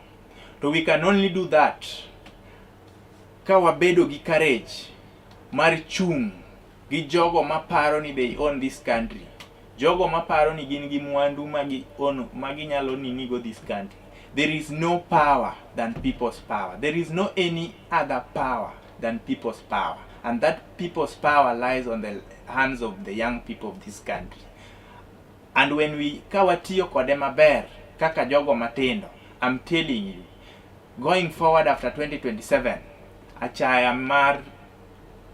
To we can only do that ka wabedo gi courage mar chung' gi jogo maparo ni they own this country, jogo maparo ni gin gi mwandu magi own maginyalo ninigo this country. There is no power than people's power. There is no any other power than people's power, and that people's power lies on the hands of the young people of this country. And when we ka watiyo kode maber kaka jogo matindo, I'm telling you, going forward after 2027, achaya mar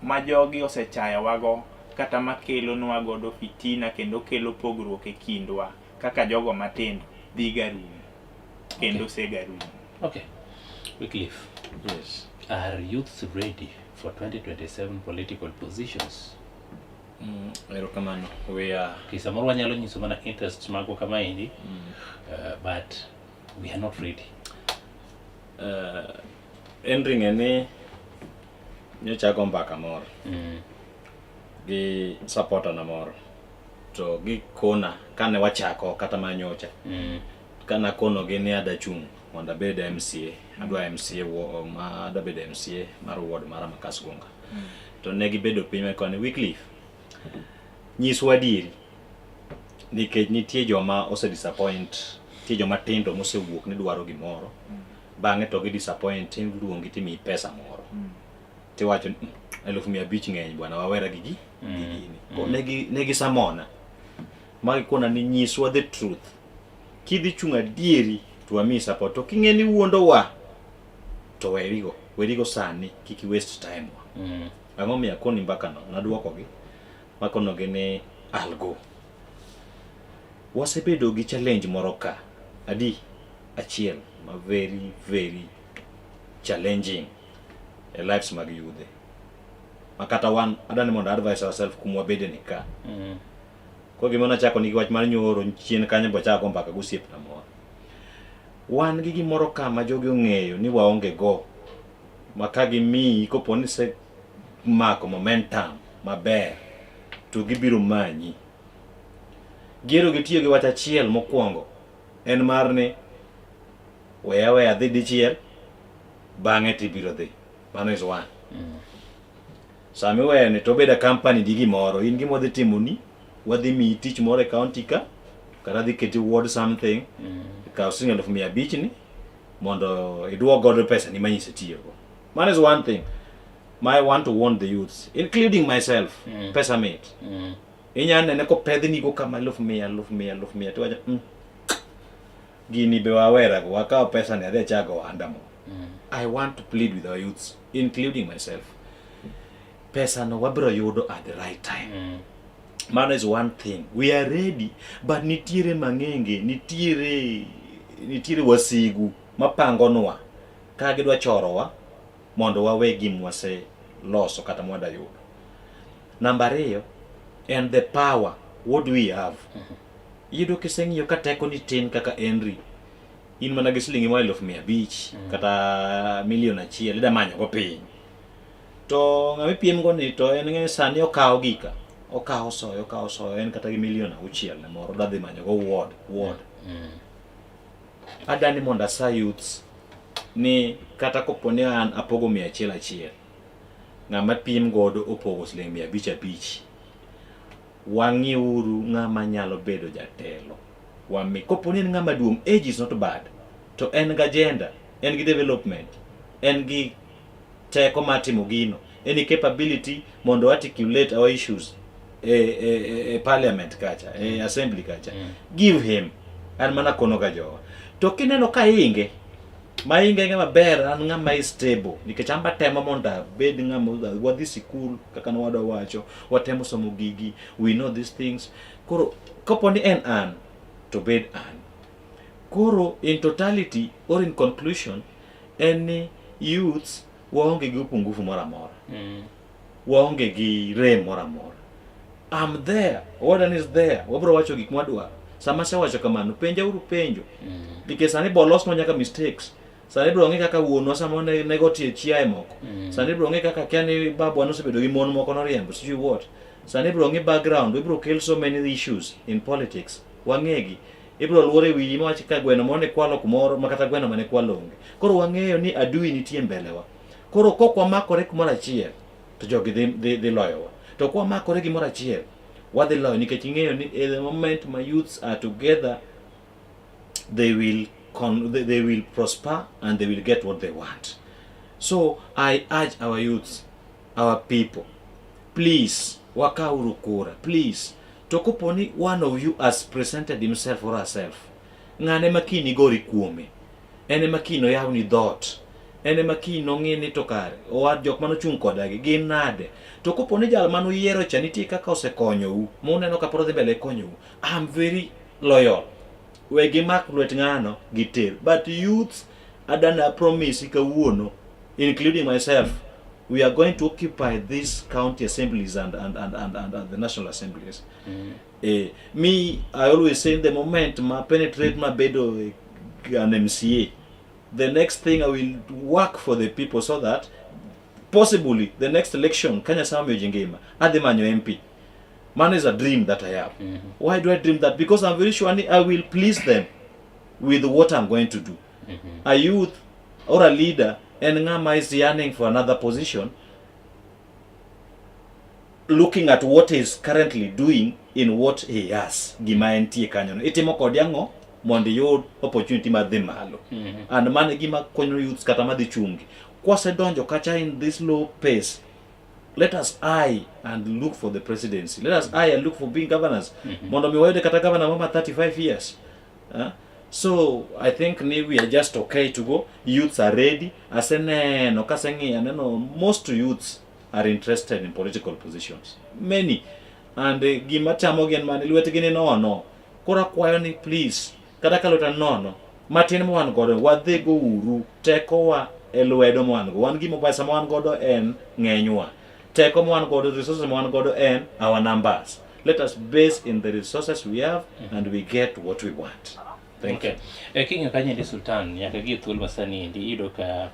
ma jogi osechayowago kata makelonwa godo fitina kendo kelo pogruok e kindwa kaka jogo matindo dhi ga rumo kendo osega rumo. Okay. Wycliffe. Yes. Are youths ready for 2027 political positions? Erokamano. We are Okay, samoro wanyalo nyiso mana interests magwa kamaendi, but we are not ready. Henry ng'e ni nyocha ago mbaka moro gi supporter na moro to gikona kane wachako kata mana nyocha kana konogi ni adwa chung' mondo abed MCA, adwa MCA ma adwa bedo MCA mar ward mara ma Kasgunga, to ne gibedo piny makoni Wycliffe, nyiswa adieri nikech nitie joma ose disappoint, nitie Nitie joma tindo mosewuok ni dwaro gimoro. Bang'e to gi disappoint iluongi timiyi pesa moro. Tiwacho ni 500,000 ng'eny bwana wawera gi gi gi gini. Ko negi negi samona. Ma gikona ni nyiswa the truth. Kidhi chung' adieri to wamiyi support. To king'e ni wuondowa to werigo. Werigo sani kik i waste time wa. Ang'o miyo akoni mbaka no? Naduokogi makonogi ni I'll go. Wasebedo gi challenge moro ka adi achiel ma very very challenging e lives mag yudhe ma kata wan adani mondo advise ourselves kuma wabede ni ka. Koro gima nachako nigi wach mar nyoro chien kanyo bachako mbaka gosiepna moro. Wan gi gimoro ka ma jogi ong'eyo ni waonge go ma ka gimiyi kopo ni se mako momentum maber to gibiro manyi. Gihero gitiyo gi wach achiel mokwongo en mar ni weya aweya adhi dichiel bang'e tibiro dhi. Mano is one. Sama iweyo ni to obedo company gi gimoro, in gima wadhi timoni, wadhi miyi tich moro e county ka, kata dhi keti ward something, kaw siling 500,000 ni mondo iduok godo pesa ni manyisetiyogo. Mano is one thing. Ma I want to warn the youths, including myself, pesa mit. Inya nene kopedhni go kama 100,000, 100,000, 100,000, tiwacho, gini be wawerago, wakaw pesa ni adhi achago ohanda mo. I want to plead with our youths, including myself. Pesa no wabiro yudo at the right time. Mano is one thing. We are ready, but nitiere mang'enge, nitiere nitiere wasigu mapangonwa ka gidwa chorowa mondo wawe gima waseloso kata mwada yudo. Namba ariyo, and the power, what do we have? Iyudo kiseng'iyo ka teko ni tin kaka Henry, in mana gi siling mar 500,000 kata 1,000,000 ida manyo go piny. To ng'ama ipiem go ni to en ng'e sani okawo gika, okawo soyo, okawo soyo, en kata gi 6 million ne moro odwa dhi manyo go ward, ward. Adani mondo asa youths ni kata kopo ni an apogo 100 achiel, ng'ama piem godo opogo siling 500 500. Wang'iuru ng'ama nyalo bedo jatelo. Wami kopo ni en ng'ama duong', age is not bad. To en gi agenda, en gi development, en gi teko mar timo gino, en gi capability mondo articulate our issues e, e, e, e parliament kacha, e assembly kacha. Give him. An mana kono ga jowa. To kineno ka inge, ma inge ng'ama ber, an ng'ama is stable, nikech an batemo mondo abed ng'ama wadhi sikul kaka nowadwa wacho, watemo somo gigi, we know these things. Koro kopo ni en an, to bed an. Koro in totality or in conclusion, en ni youths waonge gi upungufu moro amora. Waonge gi rem moro amora. I'm there, Warden is there, wabro wacho gik mwadwaro. Sama asewacho kamano, penja uru penjo. Nikech sani bo losnwa nyaka mistakes. Sani ibro ng'e kaka wuonwa sama ne nego tie chiaye moko. Sani ibro ng'e kaka kia ni babwa nosebedo gi mon moko noriembo, sijui what. Sani ibro ng'i background, ibro kel so many issues in politics. Wang'egi. Ibro luor e wiyi mawach ka gweno moro ne kwalo kumoro ma kata gweno mane kwalo onge. Koro wang'eyo ni adui nitie mbelewa. Koro kok wamakore kumoro achiel, to jogi dhi, dhi, dhi loyowa. To kwamakore gimoro achiel, wadhi loyo nikech ing'eyo ni at the moment my youths are together, they will prosper and they will get what they want. So I urge our youths, our people, please wakauru kura, please. To kopo ni one of you has presented himself or herself, ng'ane ma kiny igori kuome, en ema kiny oyawni dhoot, en ema kiny nong'i ni to kare owad jok manochung' kodagi gin nade. To kopo ni jal manuyiero cha nitie kaka osekonyou, muneno ka pod odhi mbele konyou, I'm very loyal. We gimak lwet ng'ano giter. But youths, adana promise kawuono, including myself, we are going to occupy these county assemblies and the national assemblies. Me, I always say the moment ma penetrate ma bedo an MCA, the next thing I will work for the people so that possibly the next election, Kenya Nyasaye omiyo ji ngima, adhi manyo MP. Man is a dream that I have. Why do I dream that? Because I'm very sure ni I will please them with what I'm going to do. A youth or a leader en ng'ama is yearning for another position, looking at what he is currently doing in what he has. Gima entie kanyo no. Itimo kode ang'o? mondo iyud opportunity mar dhi malo. And mano e gima konyo youths kata madhi chungi. Kwasedonjo kacha in this low pace, let us eye and look for the presidency. Let us eye and look for being governors. Mondo mi wayude kata governor mama 35 years. So I think ni we are just okay to go. Youths are ready. Aseneno, kaseng'iyo, aneno most youths are interested in political positions. Many. And gima chamogi en mane lwetgi ni nono. Koro akwayo ni please, kata ka lweta nono, matin ma wan godo, wadhigo uru tekowa e lwedo ma wan go. Wan gima pesa ma wan godo en ng'enywa. Teko ma wan godo, resources ma wan godo en our numbers. Let us base in the resources we have and we get what we want. Thank Okay. you. King'iyo kanyo endi Sultan, nyaka gi e thuolo masani endi iyudo ka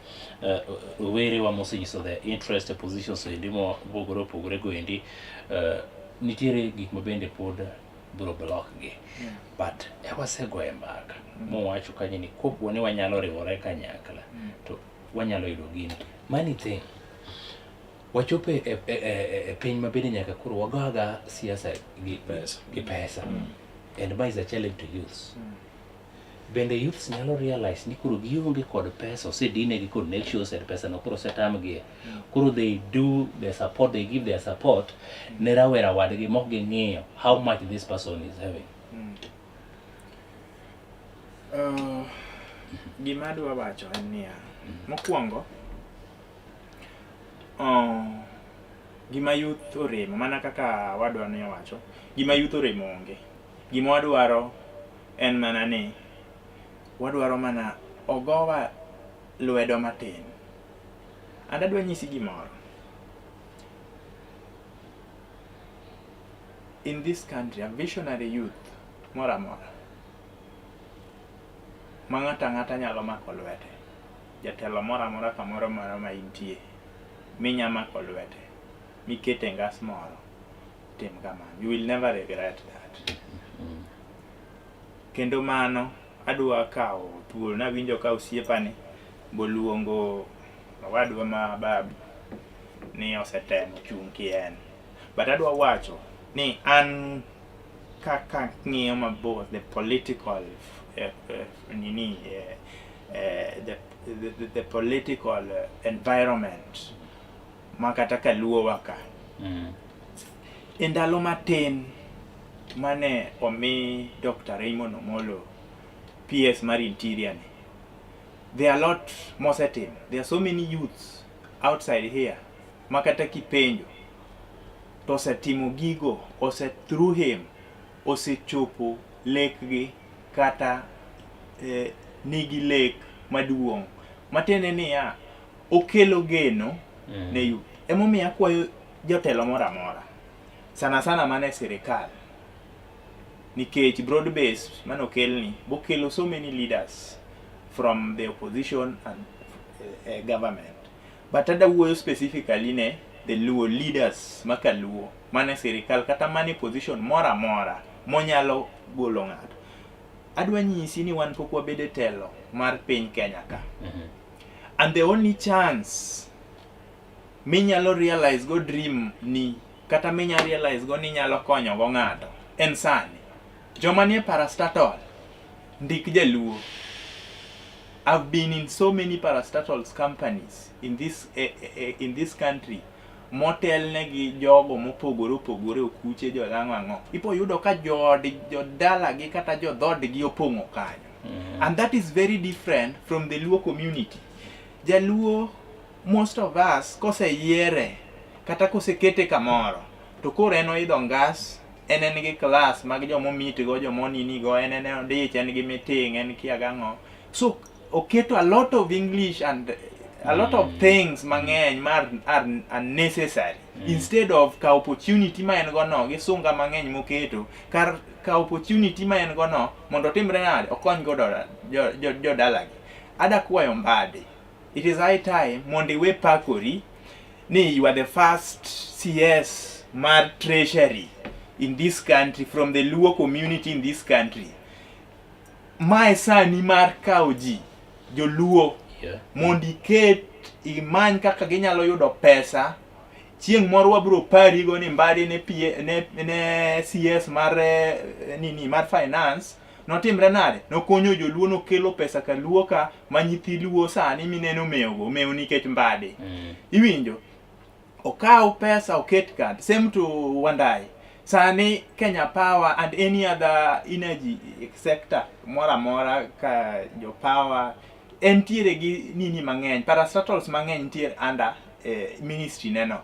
rowerewa mosenyiso their interest e positions endi mopogore opogore go endi nitiere gik ma bende pod biro block gi. But e wasegoye mbaka mowacho kanyo ni kopo ni wanyalo riwore kanyakla to wanyalo yudo gini. Many thing wachopo e piny ma bende nyaka koro wago aga siasa gi Pesa. Gi pesa. And ma is a challenge to youths. Bende youths nyalo realize ni koro gionge kod pesa, osedinegi connections and pesa no koro osetamgi. Koro they do their support, they give their support ne rawera wadgi mok ging'iyo how much this person is having. Gima adwa wacho en niya, mokwongo, gima youth oremo, mana kaka wadwa ne owacho, gima youth oremo onge. Gima wadwaro en mana ni, wadwaro mana ogowa lwedo matin. And adwa nyisi gimoro. In this country, a visionary youth moro amora ma ng'ato ang'ata nyalo mako lwete, jatelo moro amora kamoro amora ma intie, minya mako lwete, mikete e ngas moro, tim kamano. You will never regret that. Kendo mano adwa kawo thuolo, nawinjo ka osiepani boluongo owadwa ma babu ni osetemo chung' kien. But adwa wacho ni an kaka ng'iyo mabor the political nini the political environment ma kata kaluowa ka. E ndalo matin mane omi Dr. Raymond Omolo PS mar Interior ni, there are a lot mosetimo. There are so many youths outside here ma kata kipenjo to osetimo gigo, ose through him osechopo lekgi kata nigi lek maduong'. Matiende niya, okelo geno ne youth. Emomiyo akwayo jotelo moro amora, sana sana mana e sirikal, nikech broad base manokelni bokelo so many leaders from the opposition and government. But ada wuoyo specifically ne the Luo leaders makaluo mane sirikal kata mane position moro amora monyalo golo ng'ato. Adwa nyisi ni wan pok wabedo e telo mar piny Kenya ka. And the only chance minyalo realize go dream ni kata minyalo realize go ni inyalo konyo go ng'ato en sani. Joma nie parastatal ndik jaluo. I've been in so many parastatals companies in this country motelne gi jogo mopogore opogore okuche jolang'o ang'o. Ipo yudo ka jood jodalagi kata jodhodgi opong'o kanyo. And that is very different from the Luo community. Jaluo, most of us, koseyiere kata kosekete kamoro, to koro en oidho ngas, en en gi class mag joma omit go, joma onini go, en en odich, en gi meeting, en kia gang'o. So oketo a lot of English and a lot of things mang'eny mar are unnecessary. Instead of ka opportunity ma en go no, gi sunga mang'eny moketo, kar ka opportunity ma en go no, mondo otimre nade, okony go jodalagi. Ada kwayo Mbadi, it is high time mondo iwe pakori ni you are the first CS mar treasury in this country from the Luo community in this country. Mae sani mar kawo ji joluo mondo iket imany kaka ginyalo yudo pesa. Chieng' moro wabiro parigo ni Mbadi ne, ne CS mar nini mar finance. Notimre nade? Nokonyo joluo nokelo pesa kaluo ka ma nyithi luo sani mineno omewogo omewo nikech Mbadi. Iwinjo? Okaw pesa oket ka. Same to Wandayi. Sani Kenya Power and any other energy sector moro amora ka jo power entiere gi nini mang'eny parastatals mang'eny nitiere under eh, ministry neno.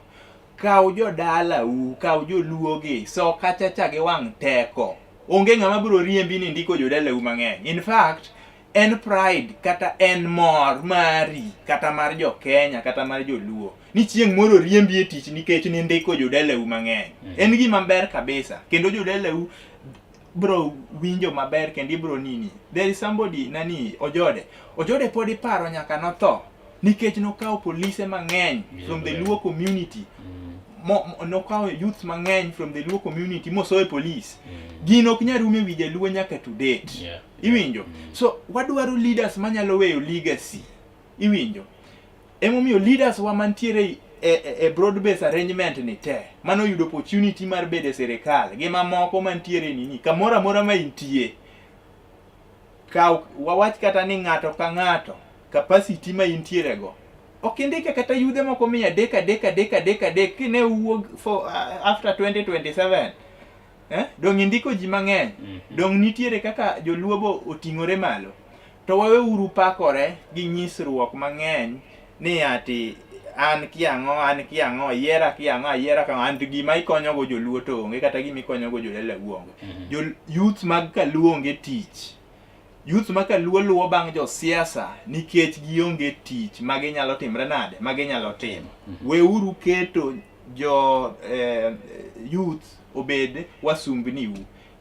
Kaw jodalau, kaw joluo gi, so kacha cha gi wang' teko. Onge ng'ama biro riembi ni ndiko jodalau mang'eny. In fact, en pride kata en mor mari kata mar jo Kenya kata mar joluo ni chieng' moro riembi e tich nikech nindiko jodalau mang'eny. En gima ber kabisa kendo jodalau bro winjo maber kendo ibro nini. There is somebody nani Ojode. Ojode pod iparo nyaka notho nikech nokawo polise mang'eny from the Luo community. Nokawo youth mang'eny from the Luo community mosoyo e police. Gino ok nyal rumo e wi jaluo nyaka to date. Iwinjo? So wadwaro leaders manyalo weyo legacy. Iwinjo? Emomiyo leaders wa mantiere e broad base arrangement ni te mano yudo opportunity mar bedo e sirikal gi mamoko mantiere nini kamoro amora ma intie kaw wawach kata ni ng'ato ka ng'ato capacity ma intiere go ok indike kata yudhe moko 300 3 3 3 3 kine wuog for after 2027 eh? Dong' indiko ji mang'eny. Dong' nitiere kaka joluo bo oting'ore malo. To waweuru pakore gi nyisruok mang'eny ni ati an kiang'o, an kiang'o, yiera kiang'o, ayiera kiang'o, an to gima ikonyogo joluo to onge kata gima ikonyogo jodalawu onge. Jo youth mag kaluo onge tich. Youth ma kaluo luwo bang' josiasa nikech gionge tich ma ginyalo timre nade, ma ginyalo timo. Weuru keto jo youth obed wasumbni u.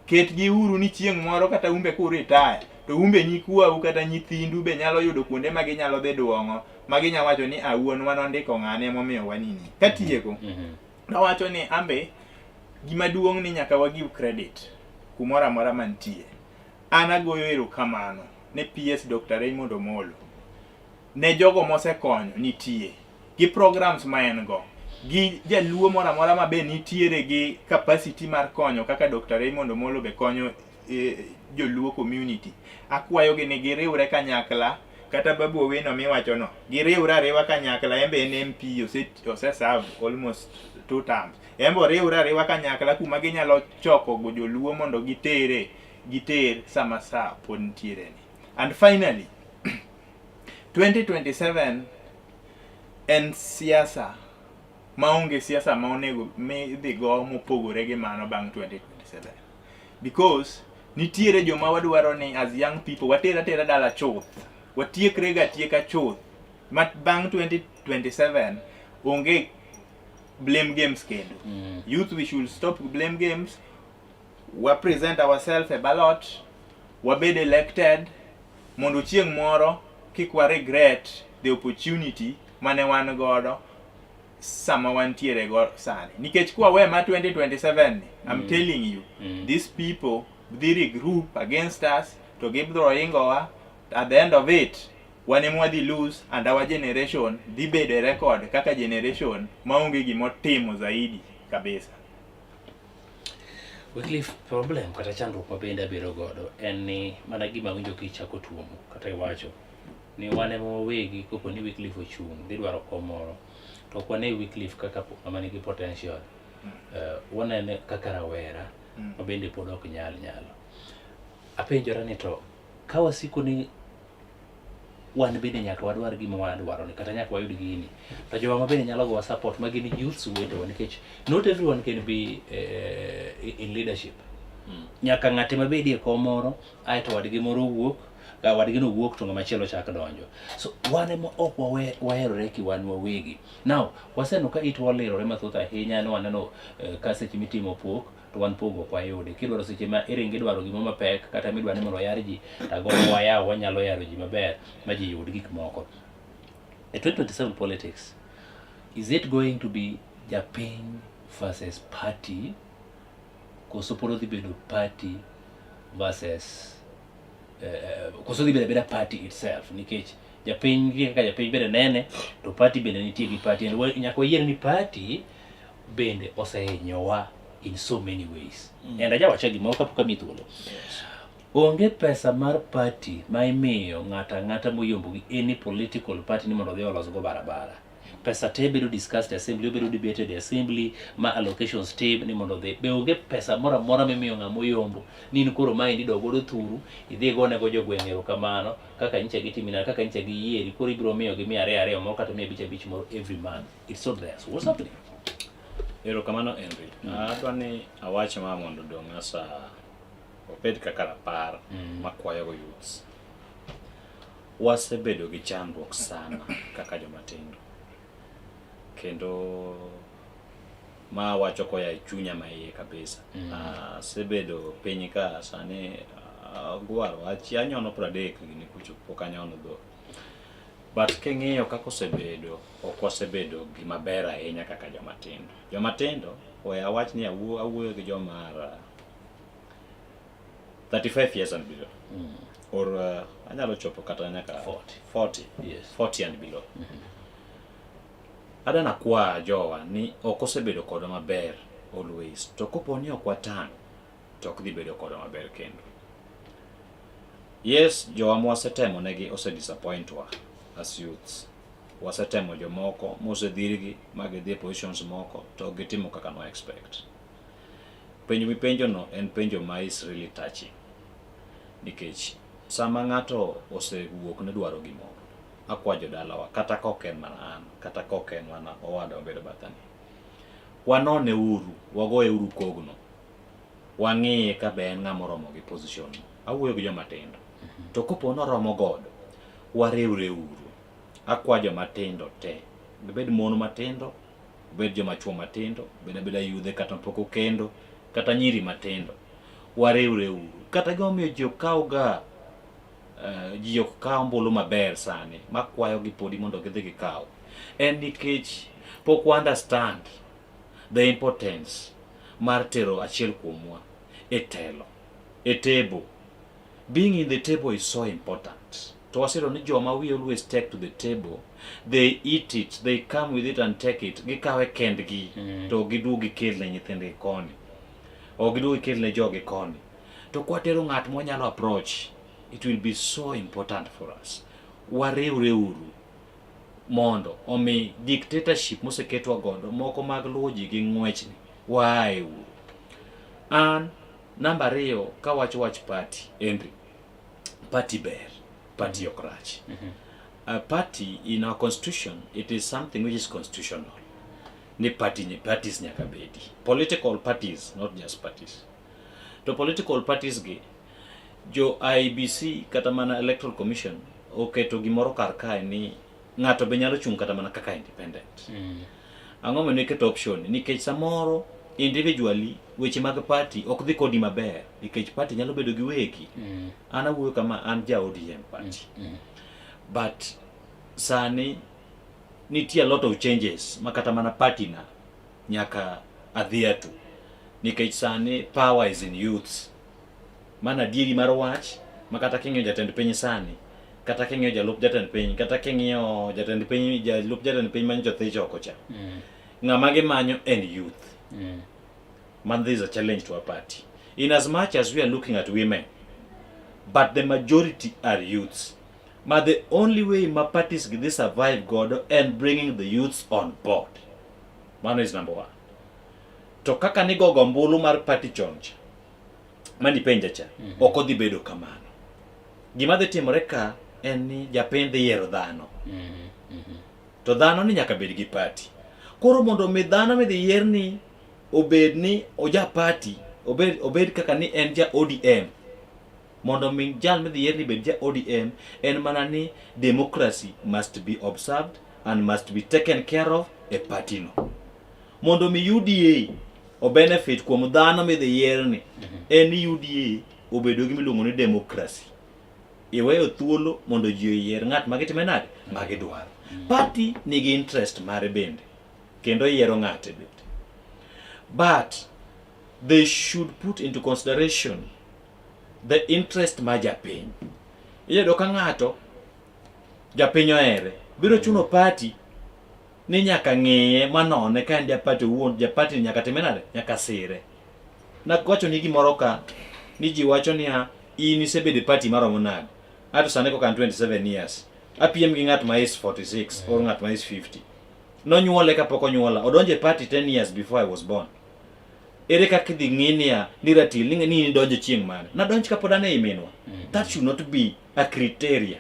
Ketgi uru ni chieng' moro kata umbe ku retire to umbe nyikwau kata nyithindu be nyalo yudo kuonde ma ginyalo dhi duong'o ma ginya wacho ni a wuonwa nondiko ng'ane emomiyo wanini. Katieko, nawacho ni ambe gima duong' ni nyaka wa give credit kumoro amora mantie. An agoyo erokamano ne PS Dr. Raymond Omolo ne jogo mosekonyo nitie gi programs ma en go gi jaluo moro amora ma be nitiere gi capacity mar konyo kaka Dr. Raymond Omolo be konyo joluo community. Akwayogi ni giriwre kanyakla kata Babu Owino miwacho no giriwre ariwa kanyakla en be en MP ose serve almost 2 terms. En be oriwre ariwa kanyakla kuma ginyalo choko go joluo mondo gitere giter sama saa pod nitiere ni. And finally 2027 en siasa maonge siasa ma onego midhi go mopogore gi mano bang' 2027 because nitiere joma wadwaro ni as young people water atera dala chuth watiekre ga tieka chuth ma bang' 2027 onge blame games kendo. Youth, we should stop blame games. We present ourselves a ballot, wabed elected mondo chieng' moro kik wa regret the opportunity mane wan godo sama wantiere go sani. Nikech kwa we ma 2027 ni, I'm telling you, these people dhi regroup against us to gibiro hingowa. At the end of it wan ema wadhi lose and our generation dhi bedo e record kaka generation maonge gimotimo zaidi kabisa. Wycliffe, problem kata chandruok ma bende abedo godo en ni mana gima awinjo kichako tuomo kata iwacho ni wan ema wawegi kopo ni Wycliffe ochung' dhi dwaro kom moro to ok wane Wycliffe kaka ng'ama nigi potential. Wanene kaka rawera ma bende pod ok nyal nyalo. Apenjora ni to ka wasiko ni wan bende nyaka wadwar gima wadwaro ni kata nyaka wayud gini to jowa ma bende nyalo gowa support ma gin youths wetewa nikech not everyone can be in leadership. Nyaka ng'ate mabedi e kom moro aeto wadgi moro wuok wadgi no wuok to ng'ama chielo chak donjo. So wan ema ok waherore ki wan wawegi. Now waseneno ka itwa olirore mathoth ahinya ni waneno ka seche mitimo pok to wan pok ok wayudi. Kidwaro seche ma iringo idwaro gimoro mapek kata midwaro ni mondo oyar ji to agombo wayaw wanyalo yaro ji maber ma ji yud gik moko. E 2027 politics, is it going to be japiny versus party koso pod odhi bedo party versus koso dhi bedo abeda party itself nikech japiny nitie kaka japiny bende nene to party bende nitie gi party and nyaka wayier ni party bende osehinyowa in so many ways. And ajawacho gimoro kapok amiyi thuolo. Onge pesa mar party ma imiyo ng'ato ang'ata moyombo gi any political party ni mondo odhi olosgo barabara. Pesa te bedo discussed e assembly, obedo debated e assembly ma allocations tim ni mondo odhi. Be onge pesa moro amora mimiyo ng'ama oyombo ni in koro maendi dog godo thuru idhi igonego jogweng' erokamano kaka nyicha gitimi nade, kaka nyicha giyieri koro ibiro miyogi 200 200 moro kata 500 500 moro every month. It's not there. So what's happening? Erokamano Henry. Adwa ni awach ma mondo odong' as a obed kaka rapar makwayogo youths. Wasebedo gi chandruok sana kaka joma tindo. Kendo ma wacho koya e chunya ma iye kabisa. Asebedo piny ka sani agwaro achi anyono 30 gini kucho pok anyono dhok. But king'iyo kaka osebedo, ok wasebedo gima ber ahinya kaka joma tindo. Joma tindo, we awach ni awuoyo gi joma are 35 years and below. Or anyalo chopo kata nyaka 40. 40. Yes. 40 and below. Adwa nakwa jowa ni ok osebedo kodwa maber always. To kopo ni ok watang' to ok dhi bedo kodwa maber kendo. Yes, jowa mwasetemo negi ose disappoint wa as youths. Wasetemo jomoko mosedhirgi ma gidhi e positions moko to ok gitimo kaka nwa expect. Penjo mipenjo no en penjo ma is really touching. Nikech sama ng'ato osewuok ne dwaro gimoro, akwa jodalawa kata ka ok en mana an, kata ka ok en mana owadwa mabedo bathani. Wanone uru, wagoye uru kogno. Wang'iye ka be en ng'ama oromo gi position no. Awuoyo gi joma tindo. To kopo ni oromo godo, wariwre uru. Akwa joma tindo te, gibed mon matindo, obed joma chuo matindo, obed abeda yudhe kata pok okendo, kata nyiri matindo. Wariwre uru. Kata gimomiyo ji ok kaw ga ji ok kaw ombulu maber sani, makwayo gi podi mondo gidhi gikaw, en nikech pok wa understand the importance mar tero achiel kuomwa e telo, e table. Being in the table is so important. To waseyudo ni joma we always take to the table, they eat it, they come with it and take it, gikawe kendgi, to giduog gikel ne nyithindgi koni. Ok giduog gikel ne jogi koni. To kwatero ng'at mwanyalo approach, it will be so important for us. Wariwre uru mondo omi dictatorship moseketwa godo moko mag luwo ji gi ng'wechni waaye uru. An namba ariyo kawacho wach party, Henry, party ber, party ok rach. A party in our constitution, it is something which is constitutional. Ni party, parties nyaka bedi. Political parties, not just parties. To political parties gi, jo IEBC kata mana Electoral Commission oketo gimoro kar kae ni ng'ato be nyalo chung' kata mana kaka independent. Ang'o momiyo iketo option ni? Nikech samoro individually weche mag party ok dhi kodi maber nikech party nyalo bedo gi wegi. An awuoyo kama an ja ODM party. But sani nitie a lot of changes ma kata mana party na nyaka adhere to. Nikech sani power is in youths. Mano adieri mar wach ma kata king'iyo jatend piny sani, kata king'iyo jalup jatend piny, kata king'iyo jatend piny, jalup jatend piny manyocha othich oko cha. Ng'ama gimanyo en youth. Man, this is a challenge to our party. In as much as we are looking at women, but the majority are youths. But the only way ma parties gi dhi survive godo en bringing the youths on board. Mano is number one. To kaka nigogo ombulu mar party chon cha, manipenja cha, ok odhi bedo kamano. Gima dhi timore ka en ni japiny dhi yiero dhano. To dhano ni nyaka bed gi party. Koro mondo mi dhano midhi yier ni obed ni oja party, obed kaka ni en ja ODM. Mondo mi jal midhi yier ni bed ja ODM en mana ni democracy must be observed and must be taken care of e party no. Mondo mi UDA o benefit kuom dhano midhi yier ni en ni UDA obedo gi miluongo ni democracy. Iweyo thuolo mondo ji oyier ng'at ma gitime nade? Ma gidwaro. Party nigi interest mare bende kendo yiero ng'ate bende. But they should put into consideration the interest mar japiny. Iyudo ka ng'ato japiny ohere, biro chuno party ni nyaka ng'iye manone ka en japati owuon, japati nyaka time nade? Nyaka sire. Nawacho ni gimoro ka ni ji wacho niya In isebedo e party maromo nade? Ato sani koka an 27 years. Apiem gi ng'at ma is 46 or ng'at ma is 50. Nonyuole kapok onyuola. Odonjo e party 10 years before I was born. Ere kaka idhi ng'i niya ni ratil ni ni idonjo chieng' mane? Nadonj kapod an ei minwa. That should not be a criteria.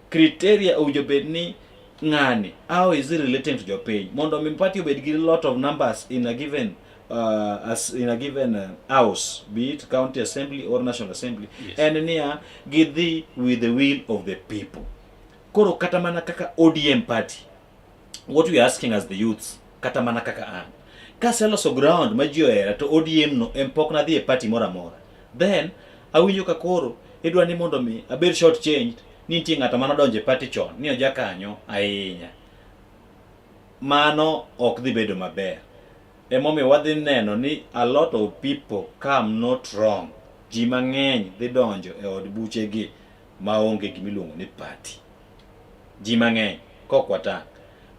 Criteria owinjo bed ni ng'ani how is he relating to jopiny mondo mi party obed gi lot of numbers in a given as in a given house be it county assembly or national assembly Yes. en niya gidhi with the will of the people koro kata mana kaka ODM party what we are asking as the youths kata mana kaka an kaseloso ground ma ji ohera to ODM no em pok nadhi e party moro amora then awinjo ka koro idwa ni mondo mi abed short changed ni nitie ng'ato manodonjo e party chon ni oja kanyo ahinya mano ok dhi bedo maber emomiyo wadhi neno ni a lot of people come not wrong ji mang'eny dhi donjo e od buchegi maonge gimiluongo ni party ji mang'eny kok watang'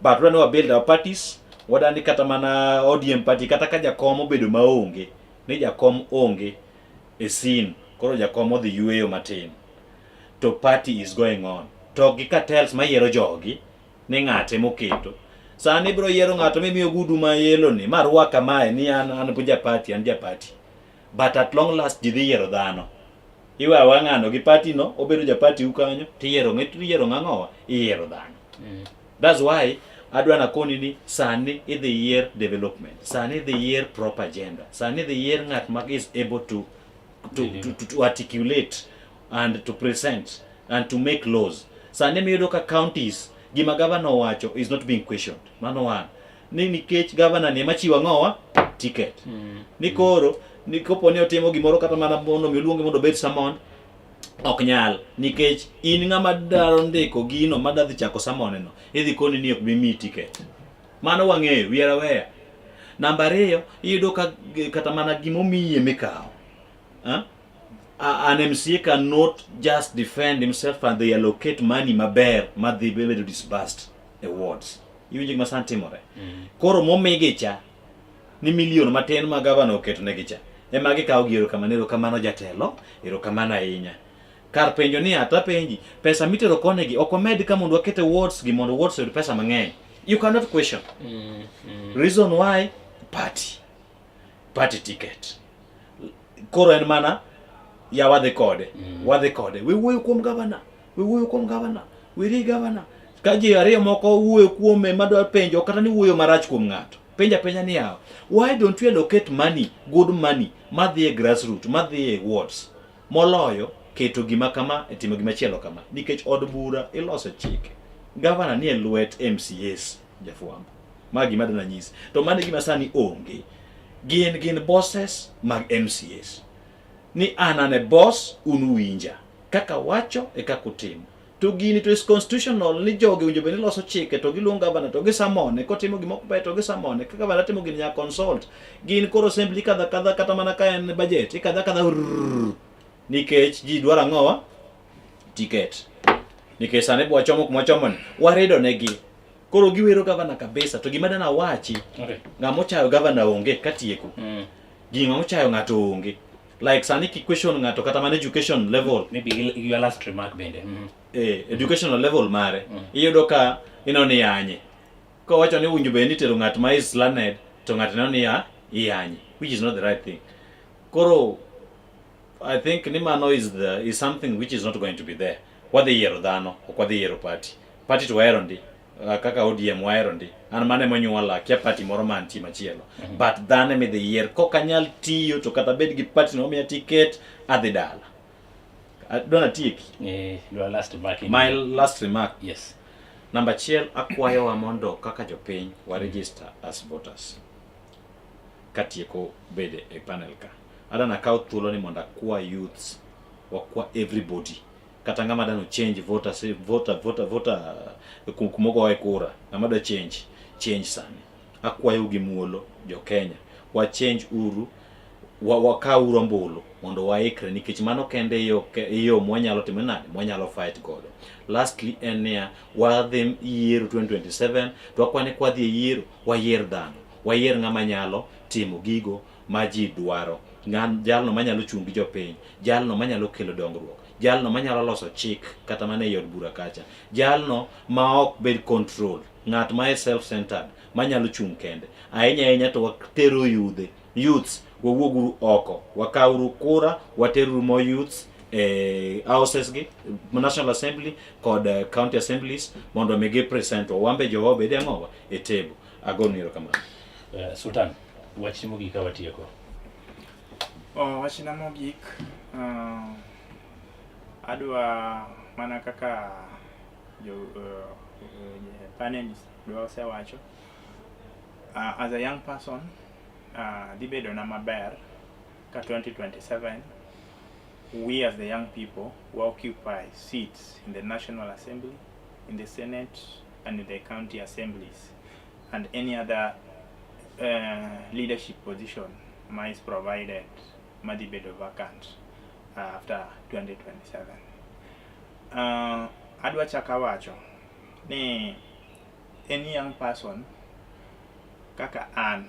but wadwa ni wa build our parties wadwa ni kata mana ODM party kata ka jakom obedo maonge ni jakom onge e scene koro jakom odhi yueyo matin to party is going on to gi cartels mayiero jogi ni ng'ate moketo sani ibiro yiero ng'ato mimiyo gudu ma yellow ni ma rwaka mae ni an an ja party an ja party but at long last ji dhi yiero dhano iwe aweya ng'ano gi party no obedo ja party u kanyo tiyiero ng'e tiyiero ng'ang'owa iyiero dhano that's why adwa nakoni ni sani idhi yier development sani idhi yier proper agenda sani idhi yier ng'at ma is able to articulate and to present and to make laws sani miyudo ka counties gima governor owacho is not being questioned mano one ni nikech governor ni ema chiwo ang'owa ticket ni koro ni kopo ni otimo gimoro kata mana mondo mi oluonge mondo obed summoned ok nyal nikech in ng'ama dwaro ndiko gino madwa dhi chako summon no idhi koni ni ok bi miyi ticket mano wang'eyo we are aware namba ariyo iyudo ka kata mana gimomiyi mikawo huh? An MCA cannot just defend himself and they allocate money maber madhi bedo disbursed e wards iwinjo gima sani timore koro momigi cha ni milion matin ma gavana oketo negi cha ema gikawo gi erokamano erokamano jatelo erokamano ahinya kar penjo ni ata penji pesa mitero konegi ok wamed ka mondo waket e wards gi mondo wards oyud pesa mang'eny you cannot question reason why party party ticket koro en mana ya wadhi kode wadhi kode we wuoyo kuom gavana we wuoyo kuom gavana we ri gavana ka ji ariyo moko wuoyo kuome madwa penjo kata ni wuoyo marach kuom ng'ato penja penja ni yawa why don't we allocate money good money madhi e grassroot madhi e wards moloyo keto gima kama e timo gima chielo kama nikech od bura iloso chike gavana ni e lwet MCAs jafwambo ma gima adwa nanyisi to mano e gima sani onge gin gin bosses mag MCAs ni an an e boss un uwinja kaka wacho e kaka utimo to gini to is constitutional ni jogi owinjo bed ni loso chike to giluongo gavana to gisamone kotimo gima ok ber to gisamone ka gavana timo gini nyaka consult gin koro assembly ikadho akadha kata mana ka en budget ikadho akadha rrrr. nikech ji dwaro ang'owa ticket nikech sani wachomo kuma wachomo ni warido negi koro giwero gavana kabisa to gima dana wachi Okay. ng'ama ochayo gavana onge katieko gima ochayo ng'ato onge like sani ki question ng'ato kata mana education level Maybe your last remark bende. Educational level mare iyudo ka ineno ni yanye kowacho ni owinjo bed ni itero ng'at ma is learned to ng'ato neno ni ya iyanye which is not the right thing koro I think ni mano is something which is not going to be there wadhi yiero dhano ok wadhi yiero party party to wahero ndi kaka ODM wahero ndi an mano emonyuola akia party moro mantie machielo but dhano emidhi yier kok anyal tiyo to kata bed gi party no omiya ticket adhi dala Adwa natieki Your last remark. My last remark Yes. Namba achiel akwayowa mondo kaka jopiny wa register as voters katieko bede e panel ka adwa nakaw thuolo ni mondo akwa youths wakwa everybody kata ng'ama dwano change voters voter voter voter kumogoye kura ng'ama dwa change change sani akwayo gi muolo jo Kenya wa change uru wa wakaw uru ombulu mondo waikre nikech mano kende e yo e yo mwanyalo timo nade mwanyalo fight godo lastly en niya wadhi yiero 2027 to wakwane kwadhi e yiero wayier dhano wayier ng'ama nyalo timo gigo ma ji dwaro Jalno manyalo chung' gi jopiny, jalno manyalo kelo dongruok, jalno manyalo loso chik kata mana ei od bura kacha, jalno ma ok bed control, ng'at ma e self centered manyalo chung' kende. Ahinya ahinya to watero yudhe, youths wawuoguru oko, wakawuru kura, wateruru more youths e houses gi, National Assembly kod county assemblies mondo mi gi present wa wambe jowa obed e ang'owa e table. Agonu erokamano. Sultan, wachni mogik ka watieko. Oh, wachna mogik adwa mana kaka jo panelists dwa osewacho as a young person dhi bedona maber ka 2027 we as the young people will occupy seats in the National Assembly, in the Senate, and in the county assemblies, and any other leadership position ma is provided madhi bedo vacant after 2027. Adwa chaka wacho ni any young person kaka an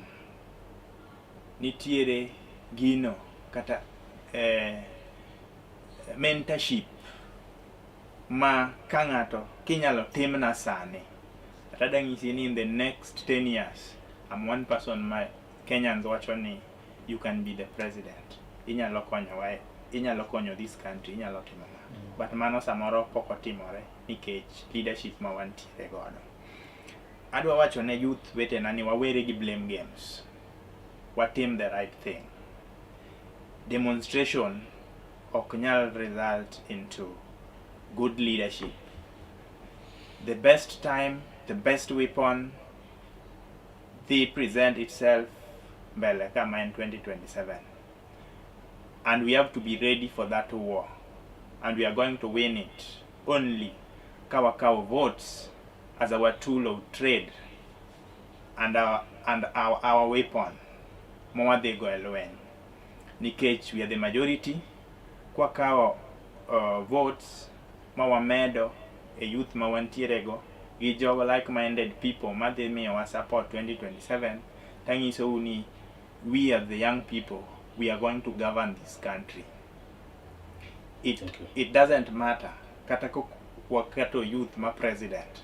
nitiere gino kata mentorship ma ka ng'ato kinyalo timna sani kata nyisi ni in the next 10 years I'm one person ma Kenyans wacho ni you can be the president, inyalo konyowa, inyalo konyo this country, inyalo timo ma. But mano samoro pok otimore nikech leadership ma wantiere godo. Adwa wacho ne youth wetena ni wawere gi blame games, watim the right thing. Demonstration ok nyal result into good leadership. The best time, the best weapon dhi present itself mbele kama in 2027, and we have to be ready for that war, and we are going to win it only ka wakawo votes as our tool of trade and our weapon mawadhigo e lweny, nikech we are the majority. Kwakawo votes ma wamedo e youth ma wantiere go gi jogo like minded people madhi miyowa support 2027, tanyisou ni we are the young people, we are going to govern this country. Thank you. It doesn't matter kata kok waketo youth ma president,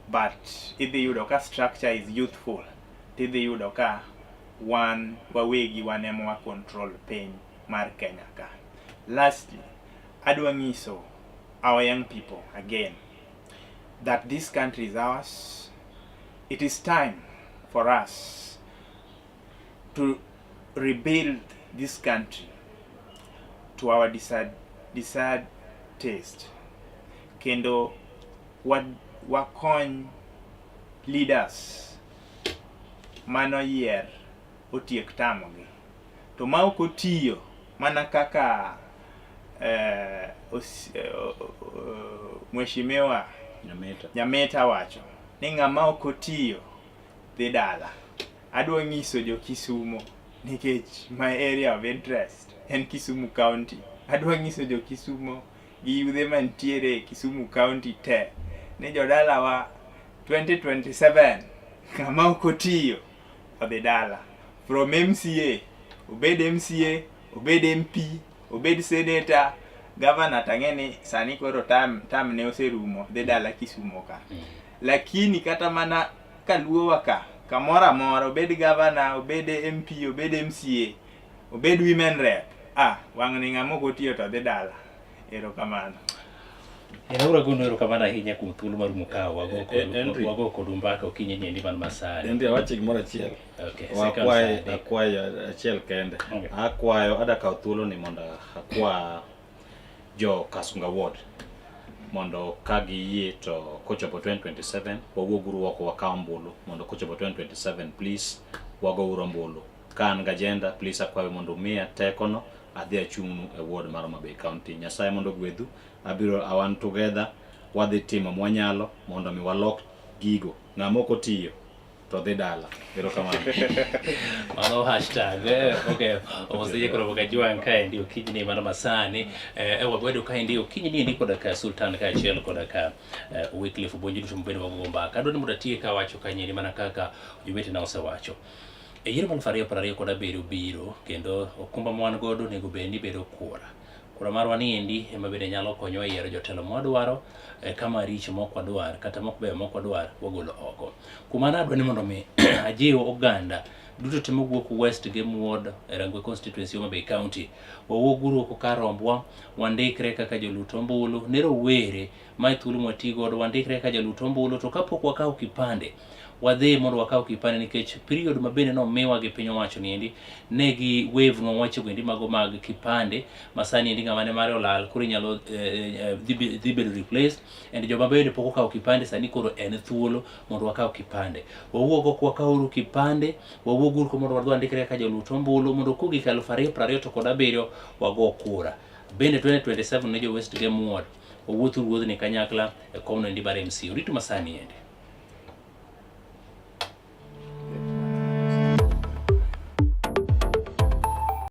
but idhi yudo ka structure is youthful, tidhi yudo ka wan wawegi wan ema wa control piny mar Kenya ka. Lastly, adwa nyiso our young people again that this country is ours. It is time for us to rebuild this country to our desired taste, kendo wakony leaders manoyier otiek tamogi to ma ok otiyo mana kaka mheshimiwa Nyamita. Nyamita wacho ni ng'ama ok otiyo dhi dala. Adwa nyiso jo Kisumo, nikech my area of interest en Kisumu County. Adwa nyiso jo Kisumo gi yudhe mantiere e Kisumu County te ni jodalawa, 2027 ng'ama ok otiyo odhi dala. From MCA, obed MCA, obed MP, obed senator, governor, tang'e ni sani koro tam ne oserumo, dhi dala Kisumo ka. Lakini kata mana kaluowa ka kamoro amora, obed governor, obed MP, obed MCA, obed women rep, ah, wang' ni ng'ama ok otiyo to dhi dala. Erokamano. Eraura gono erokamano ahinya kuom thuolo mar mukawo wago Henry. wago kodu mbaka okinyi niendi man masani. Henry, awacho gimoro achiel. Okay, seconds Wakwayo adek. akwayo achiel kende. Okay. Akwayo ada kawo thuolo ni mondo akwa jo Kasunga Ward mondo ka giyie to kochopo 2027 wawuoguru oko wakaw ombulu, mondo kochopo 2027 please wagouru ombulu. Ka an gi agenda, please akwayo mondo umiya tekono adhi achung'nu e ward mar Homa Bay County. Nyasaye mondo ogwedhu. Abiro awan together wadhi timo mwanyalo mondo mi walok gigo. Ng'ama ok otiyo to dhi dala. Erokamano. Mano hashtag. Okay, oseye koro kajwang' kaendi okinyi mano masani. Wabedo kaendi okinyi ni endi koda ka Sultan kaachiel koda ka Wycliffe Obonjo duto mabedo wagogo mbaka. Adwa ni mondo atiek kawacho kanyendi mana kaka jowetena osewacho. E yiero mar 2027 biro kendo okumba ma wan godo onego bed ni bedo kura. Kura marwa ni endi ema bende nyalo konyowa e yiero jotelo mwadwaro eh, kama richo mok wadwar kata mok beyo mok wadwar wagolo oko. Kuom mano adwa ni mondo mi ajiw oganda duto te mowuok West Gem Ward e Rangwe Constituency Homa Bay County wawuoguru oko kar rombwa wandikre kaka jolut ombulu ne rowere mae thuolo mwati godo wandikre kaka jolut ombulu to kapok wakawo kipande wadhi mondo wakaw kipande nikech period ma bende nomiwa gi piny owacho niendi ne gi waive nwa wachego endi mago mag kipande ma sani endi ng'ama ne mare olal koro inyalo eh, eh, dhi be- dhi bedo replaced and joma bende pok okawo kipande sani koro en thuolo mondo wakaw kipande wawuog ok wakawuru kipande wawuoguru ko mondo wadhi wandikre kaka jolut ombulu mondo kogik 2027 wago kura bende 2027 ne jo West Gem Ward wawuoth wuodhni kanyakla e komno endi mar MC oritu masani endi.